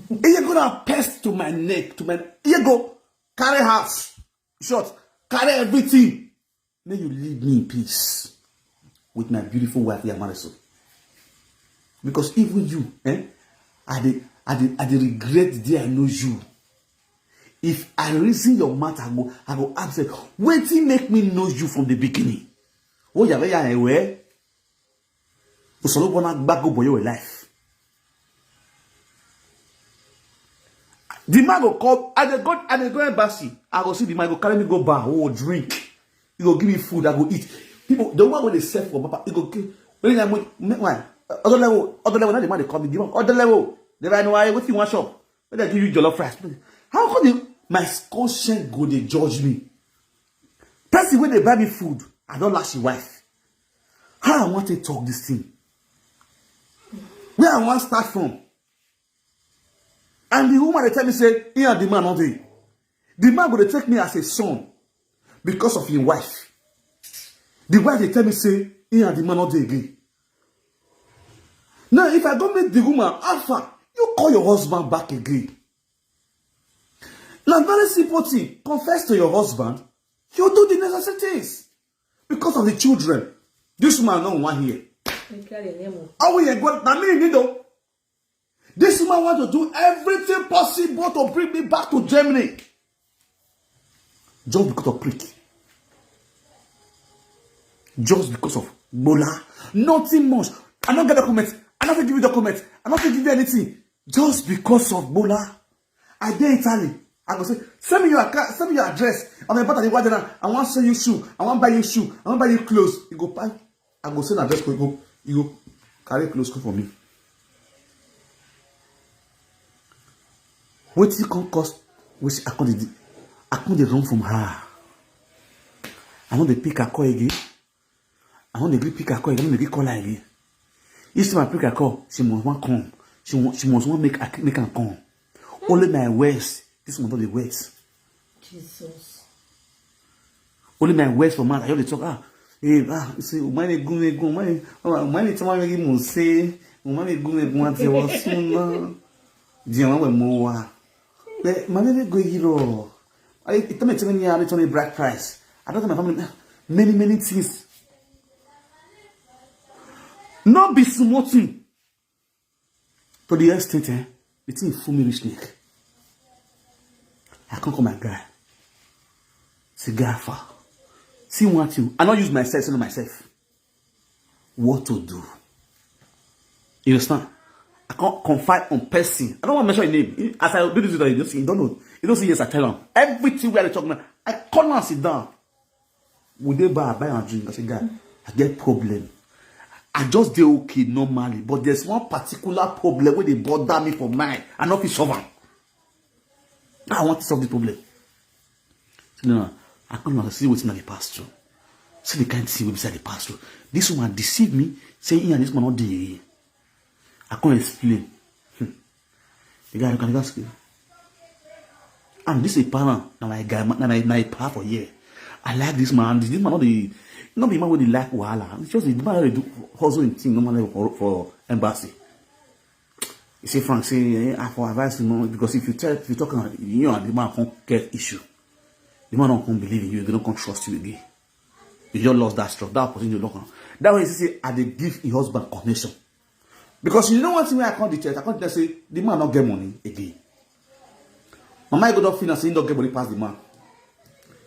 He go na pest to my neck, to my, he go carry house. Short, carry everything. May you leave me in peace with my beautiful wife, Yamariso. Because even you, eh, I dey, I dey, I dey regret the day I know you. If I reason your matter, I go, I go ask you, wetin make me know you from the beginning? Oh, yeah, yeah, yeah, well. Usolobona gbago boy your life. The man go come, I dey go, I dey go embassy. I go see the man go carry me go bar, oh, drink. He go give me food, I go eat. People, the one wey dey serve for Papa, he go give. When I went, why? Other level, other level. Now the man dey call me, the man, other level. They buy no, wetin you wan chop? Make dem give you jollof rice. How come you, my conscience go dey judge me? Person wey dey buy me food, I don lash him wife. How I wan take talk this thing? Where I wan start from? And the woman dey tell me say he and the man no dey. The man go dey take me as a son because of him wife. The wife dey tell me say he and the man no dey again. Now, if I go meet the woman, how far? You call your husband back again. Now, very simple thing. Confess to your husband. You do the necessary things because of the children. This woman no wan hear. How we go? Na me need o. This woman want to do everything possible to bring me back to Germany. Just because of prick. Just because of gbola. Nothing much. I don't get documents. I don't give you documents. I don't give you anything. Just because of gbola. I dey Italy. I go say, send me your account, send me your address. I'm about to the weather now. I want sell you shoe. I want buy you shoe. I want buy you clothes. You go buy. I go send address for you. Go, you go carry clothes come for me. Wetin come cause? Which I come dey, I come dey run from her. I no dey pick her call again. I no dey gree pick her call again. I no dey gree call her again. Each time I pick her call, she must wan come. She wan, she must wan make I make am come. Only my words. This one don dey wet. Jesus. Only my words for mouth. I just dey talk. Ah, eh, ah, you say, "Umane gume gume, umane, umane tama yagi muse, umane gume gume ati wasuna." Di àwọn ọmọ wa. But my baby go hero. I, it tell me, tell me, I return a bride price. I don't tell my family many, many things. No be small thing. To the extent, eh, the thing full me reach neck. I come call my guy. Say, "Guy, far. See one thing. I not use myself, say no myself. What to do?" You understand? I can't confide on person. I don't want to mention your name. As I do this, you don't see, you don't know. You don't see, yes, I tell him. Everything we are talking about, I call and sit down. We dey bar, buy and drink. I say, "Guy, I get problem. I just dey okay normally, but there's one particular problem wey dey bother me for mind. I no fit solve am. I want to solve the problem." So now, I come and see wetin I dey pass through. See the kind thing wey be say I dey pass through. This woman deceive me, say he and this man no dey. I come explain. Hmm. The guy look at the guy say, "I'm this a parent, na my guy, na my, na a pa for here. I like this man. This man no dey, no be man wey dey like wahala. It's just the man wey dey do hustle him thing normally for, for embassy." He say, "Frank, say, eh, I for advise you, no, because if you tell, if you talk, you and the man come get issue. The man don't come believe in you, they don't come trust you again. You just lost that trust, that opportunity you don't come." That way, he say, "I dey give his husband connection." Because you know one thing wey I come dey tell, I come dey say, the man no get money again. Mama Ego don feel am say he don get money pass the man.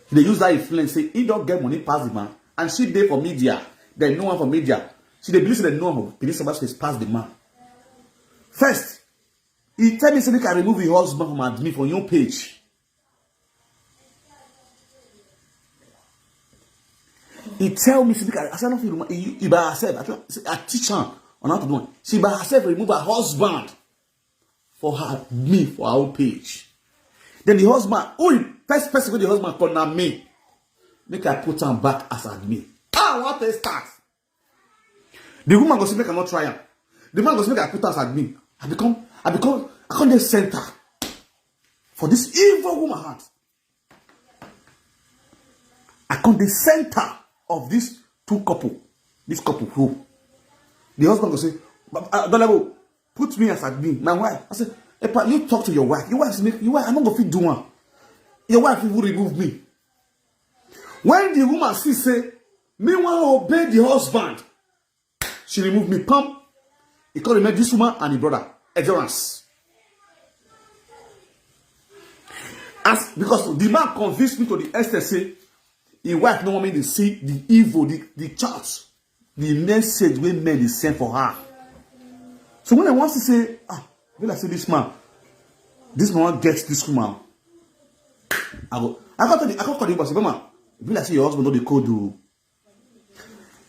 He dey use that influence say he don get money pass the man, and she dey for media. Dem know am for media. She dey believe say dem know am for Benin Cyberspace pass the man. First, he tell me say make I remove him husband from admin for your page. He tell me say make I, I say, "I no fit remove." He, he by herself. I, tell, say, I teach her on how to do it. She by herself remove her husband for her, me, for her own page. Then the husband, who the first person wey the husband call na me. Make I put am back as admin. Ah, what a start. The woman go say make I not try am. The man go say make I put am as admin. I become, I become, I come dey center for this evil woman heart. I come the center of this two couple. This couple who the husband go say, "Baba, uh, Dolabo, put me as admin. My wife." I say, "Epa, you talk to your wife. Your wife say make, your wife, I no go fit do one. Your wife even remove me." When the woman see say me wan obey the husband, she remove me. Pam. He come remain this woman and him brother, Endurance. As, because the man convinced me to the extent say his wife no want me to see the evil, the, the chat, the message wey men dey send for her. So when I want to say, "Ah, be like say this man, this man wan get this woman." I go, I go tell the, I go call the boss, "Mama, be like say your husband don dey cold o."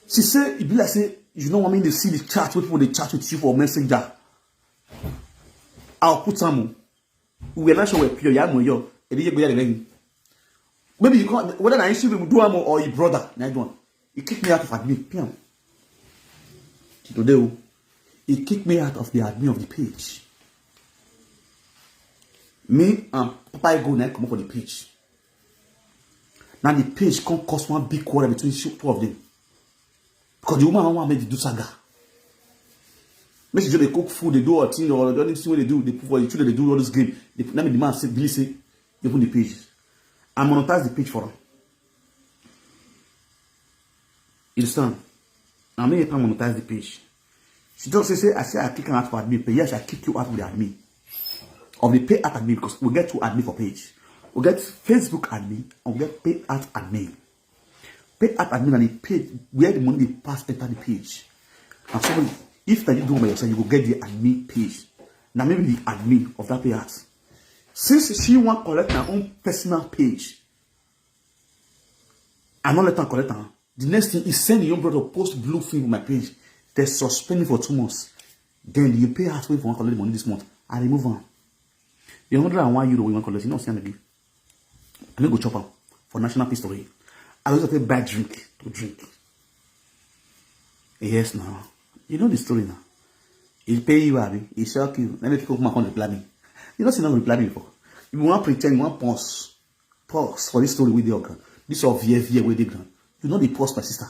She say, "E be like say you no want me to see the chat wey people dey chat with you for messenger." I'll put some. We are not sure we're pure. Yeah, mo yo. Ebi ye go ya de. Maybe you can't. Whether na issue we do am or your brother, na do am. He kicked me out of admin. Piam. Today, oh, he kicked me out of the admin of the page. Me and Papa Ego na come up for the page. Now the page come cause one big quarrel between two of them. Because the woman want me to do saga. Make sure they cook food, they do a thing, or the only thing wey they do, they put for the children, they do all this game. They, let me demand say, Billy say, they open the page. I monetize the page for her. You understand? I mean, I monetize the page. She just say, say, I say, I kick her out for admin, but yes, I kick you out with the admin. Of the pay at admin, because we get two admin for page. We get Facebook admin, and we get pay at admin. Pay at admin and the page where the money they pass enter the page. And so if that you do by yourself, you go get the admin page. Now maybe the admin of that pay at. Since she want collect her own personal page, I not let her collect her. The next thing is send your brother post blue film on my page. They suspend me for two months. Then you pay her for one collect the money this month. I remove her. The hundred and one euro we want collect, you know, send again. I no go chop am for National Pistol. I go just buy drink to drink. Yes, now. You know the story now. He pay you, abi? He shock you. Let me people come and reply me. You know, see, not reply me before. You want pretend, you want pause. Pause for this story with the organ. This of year, year with the ground. You know the pause, my sister.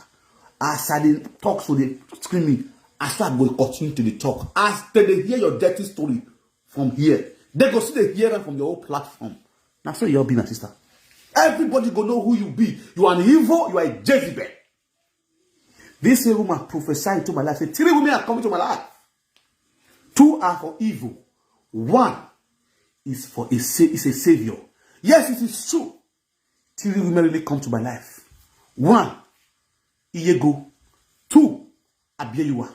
As I dey talk, so they screaming. I start go continue to the talk. As they dey hear your dirty story from here, they go see the hear am from your own platform. Now, so you all be my sister. Everybody go know who you be. You are an evil, you are a Jezebel. This same woman prophesied to my life. Say, three women are coming to my life. Two are for evil. One is for a sa- is a savior. Yes, it is true. Three women really come to my life. One, Iyego. Two, Abiyeyuwa.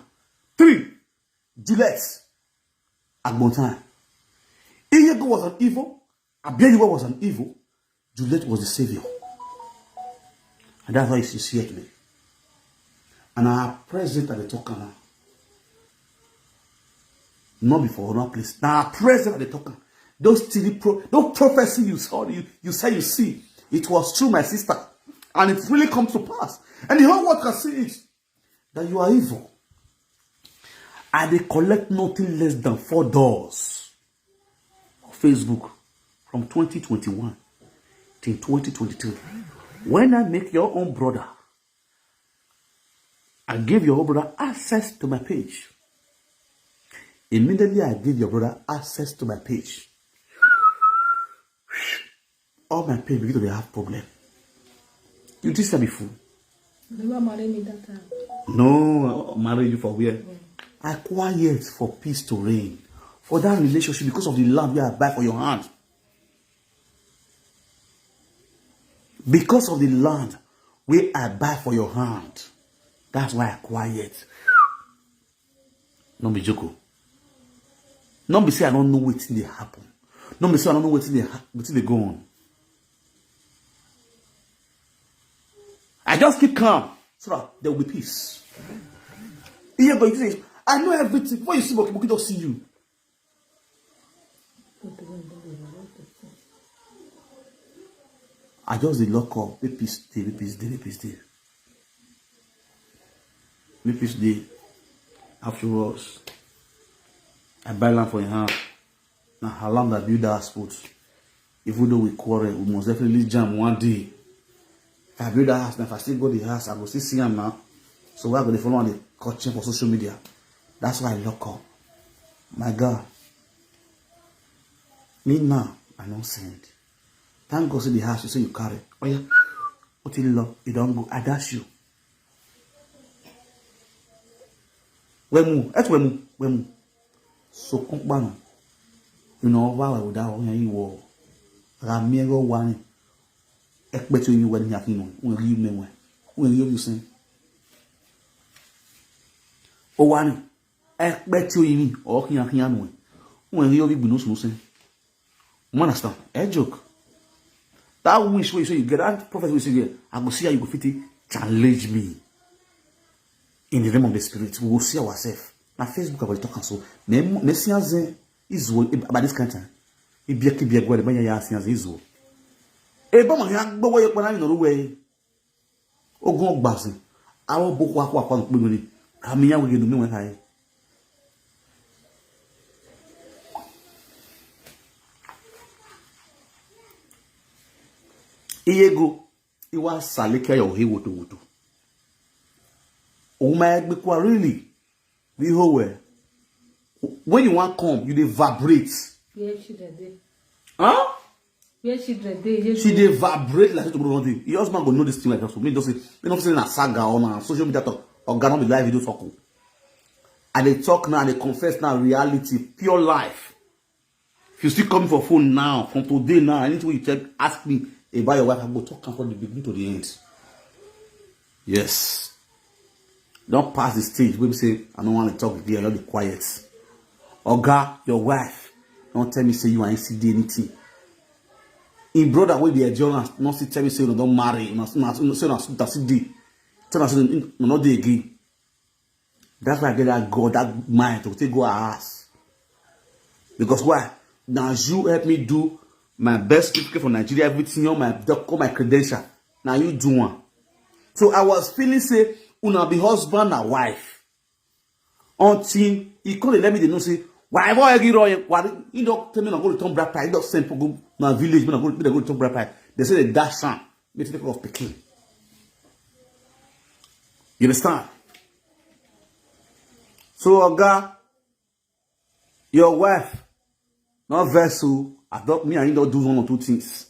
Three, Juliet Agbontan. Iyego was an evil. Abiyeyuwa was an evil. Juliet was the savior. And that's why she's here today. And our president at the talk now. Not before, not please. Now our president at the talk. Those T V pro, those prophecy you saw, you, you say you see, it was true, my sister. And it really comes to pass. And the whole world can see it. That you are evil. I dey collect nothing less than four dollars for Facebook from twenty twenty-one till twenty twenty-two. When I make your own brother, I give your own brother access to my page. Immediately I give your brother access to my page. All my page begin to dey have problem. You think say I be fool? You never marry me that time. No, I marry you for where? I quiet for peace to reign. For that relationship, because of the land where I buy for your hand. Because of the land where I buy for your hand. That's why I quiet. No be joke. No be say I don't know wetin dey happen. No be say I don't know wetin dey ha- wetin dey go on. I just keep calm so that there will be peace. Here go, you say, I know everything. Before you see Boki, Boki just see you. I just dey lock up. Make peace dey, make peace dey, make peace dey. Make peace dey. After all, I buy land for your hand. Na her land I build that house put. Even though we quarrel, we must definitely jam one day. If I build that house, now if I still go the house, I go still see am now. So why I go dey follow am dey cut chain for social media? That's why I lock up. My God. Me now, I no send. Thank God say the house you say you carry. Oh yeah. What you love, you don't go. I dash you. Wemu, et wemu, wemu. Sokun kpanu. You know, why would that one you war? Ramiero wani. Ekpeti you when you know. When you me when. When you you sing. O wani. Ekpeti you ni. O kiyan kiyan no. When you be no sing. You understand? A joke. That wish where you say you get, that prophet will say, I go see how you go fit challenge me. In the name of the spirit, we will see ourselves. Now Facebook about talk and so. Me me see as Izuo, by this kind time. Ibiaki biagwa, the man ya sias Izuo. Eba ma ya gbawa ya kpana no ruwe. Ogun ogbasi. Awo boko akwa akwa no pe mi ni. Ka mi ya we no mi we kai. Iyego, iwa salike yo he woto woto. O ma egbe kwa really. The whole way. When you want come, you dey vibrate. Where children dey? Huh? Where children dey? She dey vibrate like say tomorrow nothing. Your husband go know this thing like that. So me just say, you know, say na saga or na social media talk. Or gonna be live video talk. And they talk now, they confess now reality, pure life. If you still come for phone now, from today now, anything you check, ask me about your wife, I go talk am from the beginning to the end. Yes. Don't pass the stage. We say, I don't want to talk again. I love the quiet. Oga, your wife, don't tell me say you and C D anything. In brother, wey be a journalist, not see tell me say you don't marry. You not, not, say not, not see D. Tell us you not dey again. That's why I get that God, that mind to take go ask. Because why? Now you help me do my best certificate for Nigeria, everything on my doc, all my credential. Now you do one. So I was feeling say una be husband and wife. Until he come dey let me dey know say, why boy egi ro yen? Why he don't tell me na go return bride price? He don't send people go my village, me na go, me na go return bride price. They say they dash am. Me take care of pikin. You understand? So, oga, your wife, not vex o. I don't, me and you don't do one or two things.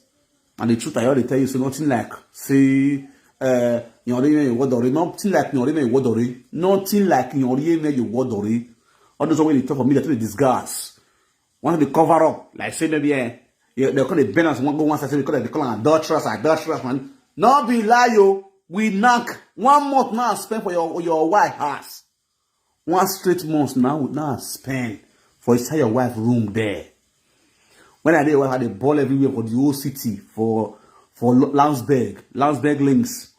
And the truth I already tell you, so nothing like, say, uh, you already know what already. Nothing like you already know what already. Nothing like you already know what already. All those wey dey talk for me, they dey disguise. Want to cover up, like say maybe, eh, yeah, they call it balance. One go one side, say because they call am adulterous, adulterous, man. No be lie, yo. We knock one month now spend for your, your wife house. One straight month now, now spend for inside your wife room there. When I dey wife, I dey ball everywhere for the whole city, for, for Lo-, Landsberg, Landsberg Links.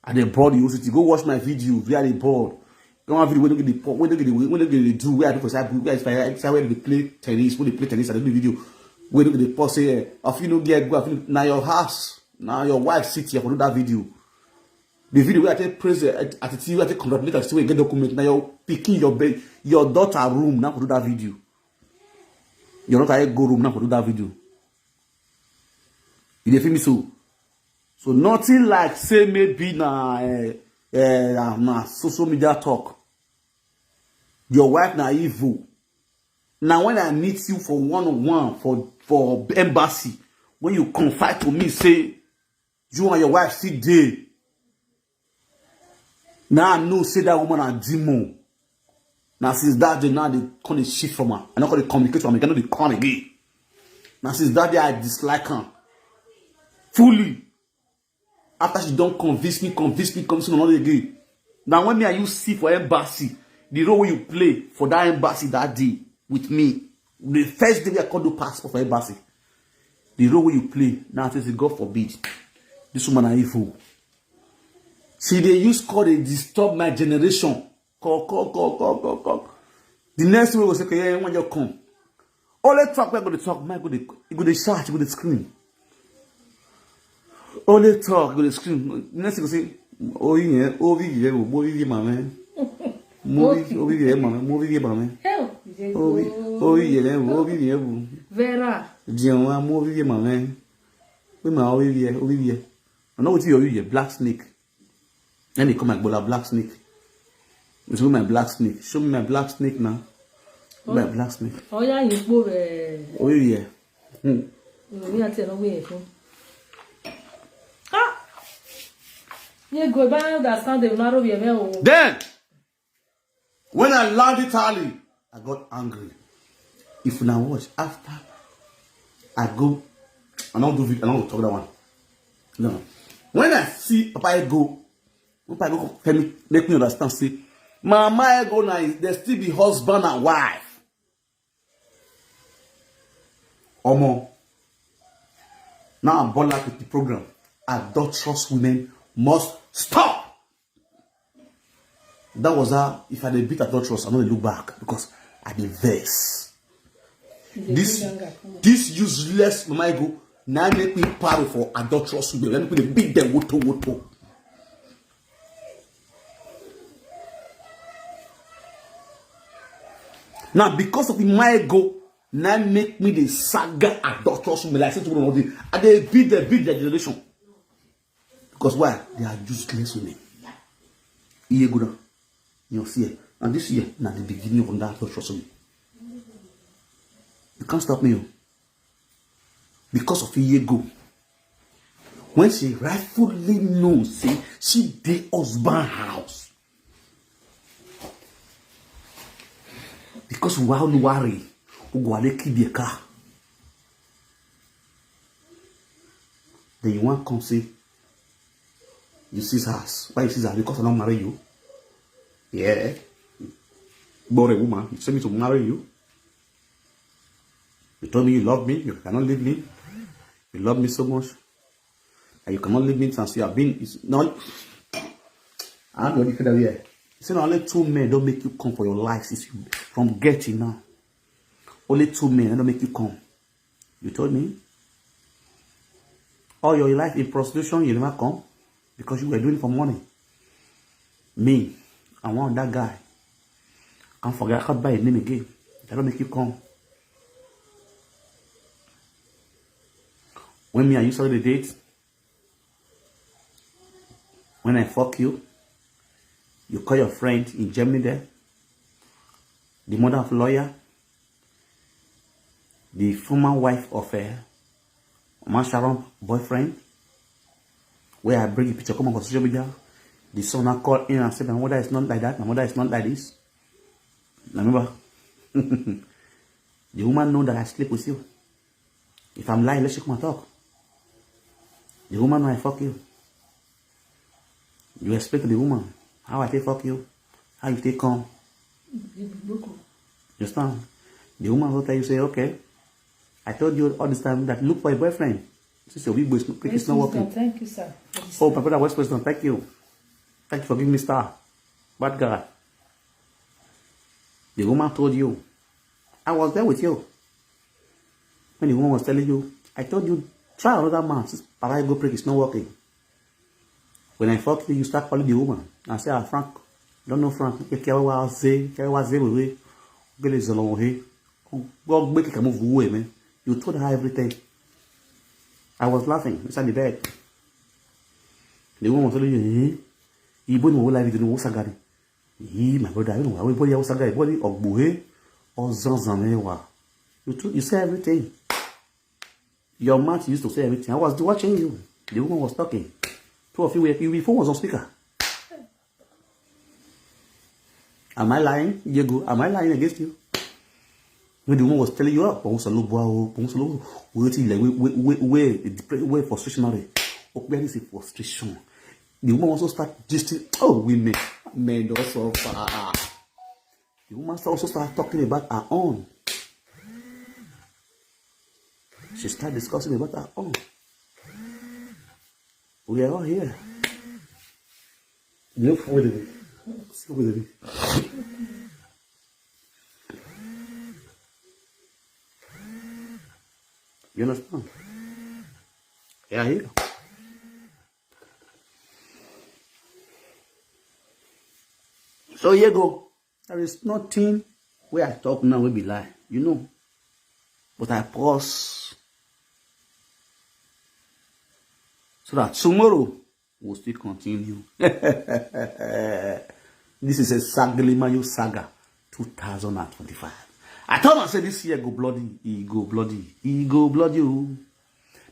I dey ball the whole city. Go watch my video where I dey ball. Go one video wey no get the po-, wey no get the, wey no get the do where I do for side, where I, where they play tennis, where they play tennis. I do the video. Where no get the pause say, eh, if you no get go, if you, na your house, na your wife sit here for do that video. The video where I take praise, eh, attitude, where I take congratulate, and still get document. Now your pikin, your bed, your daughter room now for do that video. Your daughter go room now for do that video. You dey feel me so? So nothing like say maybe na, eh, eh, na, na social media talk. Your wife na evil. Now when I meet you for one on one for, for embassy, when you confide to me say you and your wife sit there, now I know say that woman a demon. Now since that day now they call the shit from her. I not call the communicate from her. I cannot dey come again. Now since that day I dislike her fully. After she don't convince me, convince me, convince me, not again. Now when me and you see for embassy, the role you play for that embassy that day with me, the first day we I called the passport for embassy, the role you play now I say, God forbid, this woman are evil. She dey use call dey disturb my generation. Call, call, call, call, call, call. The next thing we go say, okay, yeah, when you come. Only talk, we go dey talk, my go dey, e go dey shout, e go dey scream. Only talk, e go dey scream. Next thing go say, oh yeah, oh yeah, oh yeah, my man. Mo rí, ó rí yẹ màmá, mo rí yẹ màmá. Ó rí, ó rí yẹ lẹ́wọ̀, ó rí yẹ wò. Vera. Jẹun wa, mo rí yẹ màmá. Pé màá ó rí yẹ, ó rí yẹ. I know wetin you rí yẹ, black snake. Then they call my gbola black snake. It's with my black snake. Show me my black snake now. My black snake. Ọyá yìí pò rẹ̀. Ó rí yẹ. Hmm. Ìròyìn àti ẹ̀rọ wíyẹn fún. Ah! Yego, I don't understand the narrow yẹn o. Then, when I land Italy, I got angry. If una watch, after I go, I don't do video, I don't talk that one. No. When I see Papa Ego, Papa Ego tell me, make me understand, say, Mama Ego now, they still be husband and wife. Omo. Now I'm bored with the program. Adulterous women must stop. That was how, if I dey beat adulterous, I no dey look back because I dey vex. This, this useless Mama Ego, now make me paro for adulterous women. Let me put a big dem woto woto. Now, because of Mama Ego, now make me the saga adulterous women. Like I said to one of the, and they beat the beat their generation. Because why? They are useless women. Iye go down. You see, and this year, now the beginning of that adulterous women. You can't stop me, oh. Because of Iye go. When she rightfully knows, say she the husband house. Because we are worry, we go and keep the car. Then you want come say, you see us. Why you see us? Because I don't marry you. Yeah. But a woman, you send me to marry you. You told me you love me, you cannot leave me. You love me so much. And you cannot leave me since you have been. It's not. I don't know the further way. You say only two men don't make you come for your life since you from getting now. Only two men don't make you come. You told me. All your life in prostitution, you never come because you were doing it for money. Me, I want that guy. Can't forget, I can't buy his name again. I don't make you come. When me and you started the date, when I fuck you, you call your friend in Germany there, the mother of lawyer, the former wife of uh, Mama Sharon boyfriend, where I bring the picture come up on social media. The son I call in and said, "My mother is not like that. My mother is not like this." Remember? The woman know that I sleep with you. If I'm lying, let she come and talk. The woman know I fuck you. You explain to the woman how I take fuck you, how you take come. You understand? The woman will tell you, say, "Okay, I told you all this time that look for a boyfriend." She said, "We boys, it's not working." Thank you, sir. Oh, my brother, West President, thank you. Thank you for giving me star. Bad guy. The woman told you, "I was there with you." When the woman was telling you, "I told you, try another man. Since Papa go break, it's not working." When I fuck you, you start calling the woman. I say, "Ah, Frank, don't know Frank. Kẹ̀kẹ́ wa ṣe, kẹ̀kẹ́ wa ṣe wèwe. Gele zọlọ wọ̀he. Gbọ́ gbé kẹ̀kẹ́ mú fún wèwe, man." You told her everything. I was laughing inside the bed. The woman was telling you, "Eh? Ibo ni wọ́n láì rí ìdùnnú wọ́n ságàdì." "Yee, my brother, I don't know. Ibo ni wọ́n ságàdì? Ibo ni ọ̀gbọ̀he? Ọ̀zánzán mẹ́wàá." You told, you say everything. Your mouth used to say everything. I was watching you. The woman was talking. Two of you were, your phone was on speaker. Am I lying, Diego? Am I lying against you? When the woman was telling you, "Ah, Pongusa lo bua o, Pongusa lo, wait till like, wait, wait, wait, wait, wait for stationary." Open this frustration. The woman also start just, oh, women, men also far. The woman also start talking about her own. She start discussing about her own. We are all here. You know, for the, for the, you understand? Yeah, here. So here go. There is nothing where I talk now will be lie, you know. But I pause so that tomorrow we'll still continue. This is a Sagalimayo saga two thousand and twenty-five. I told myself this year go bloody, he go bloody, he go bloody. Oh.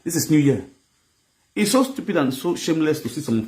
This is New Year. It's so stupid and so shameless to see some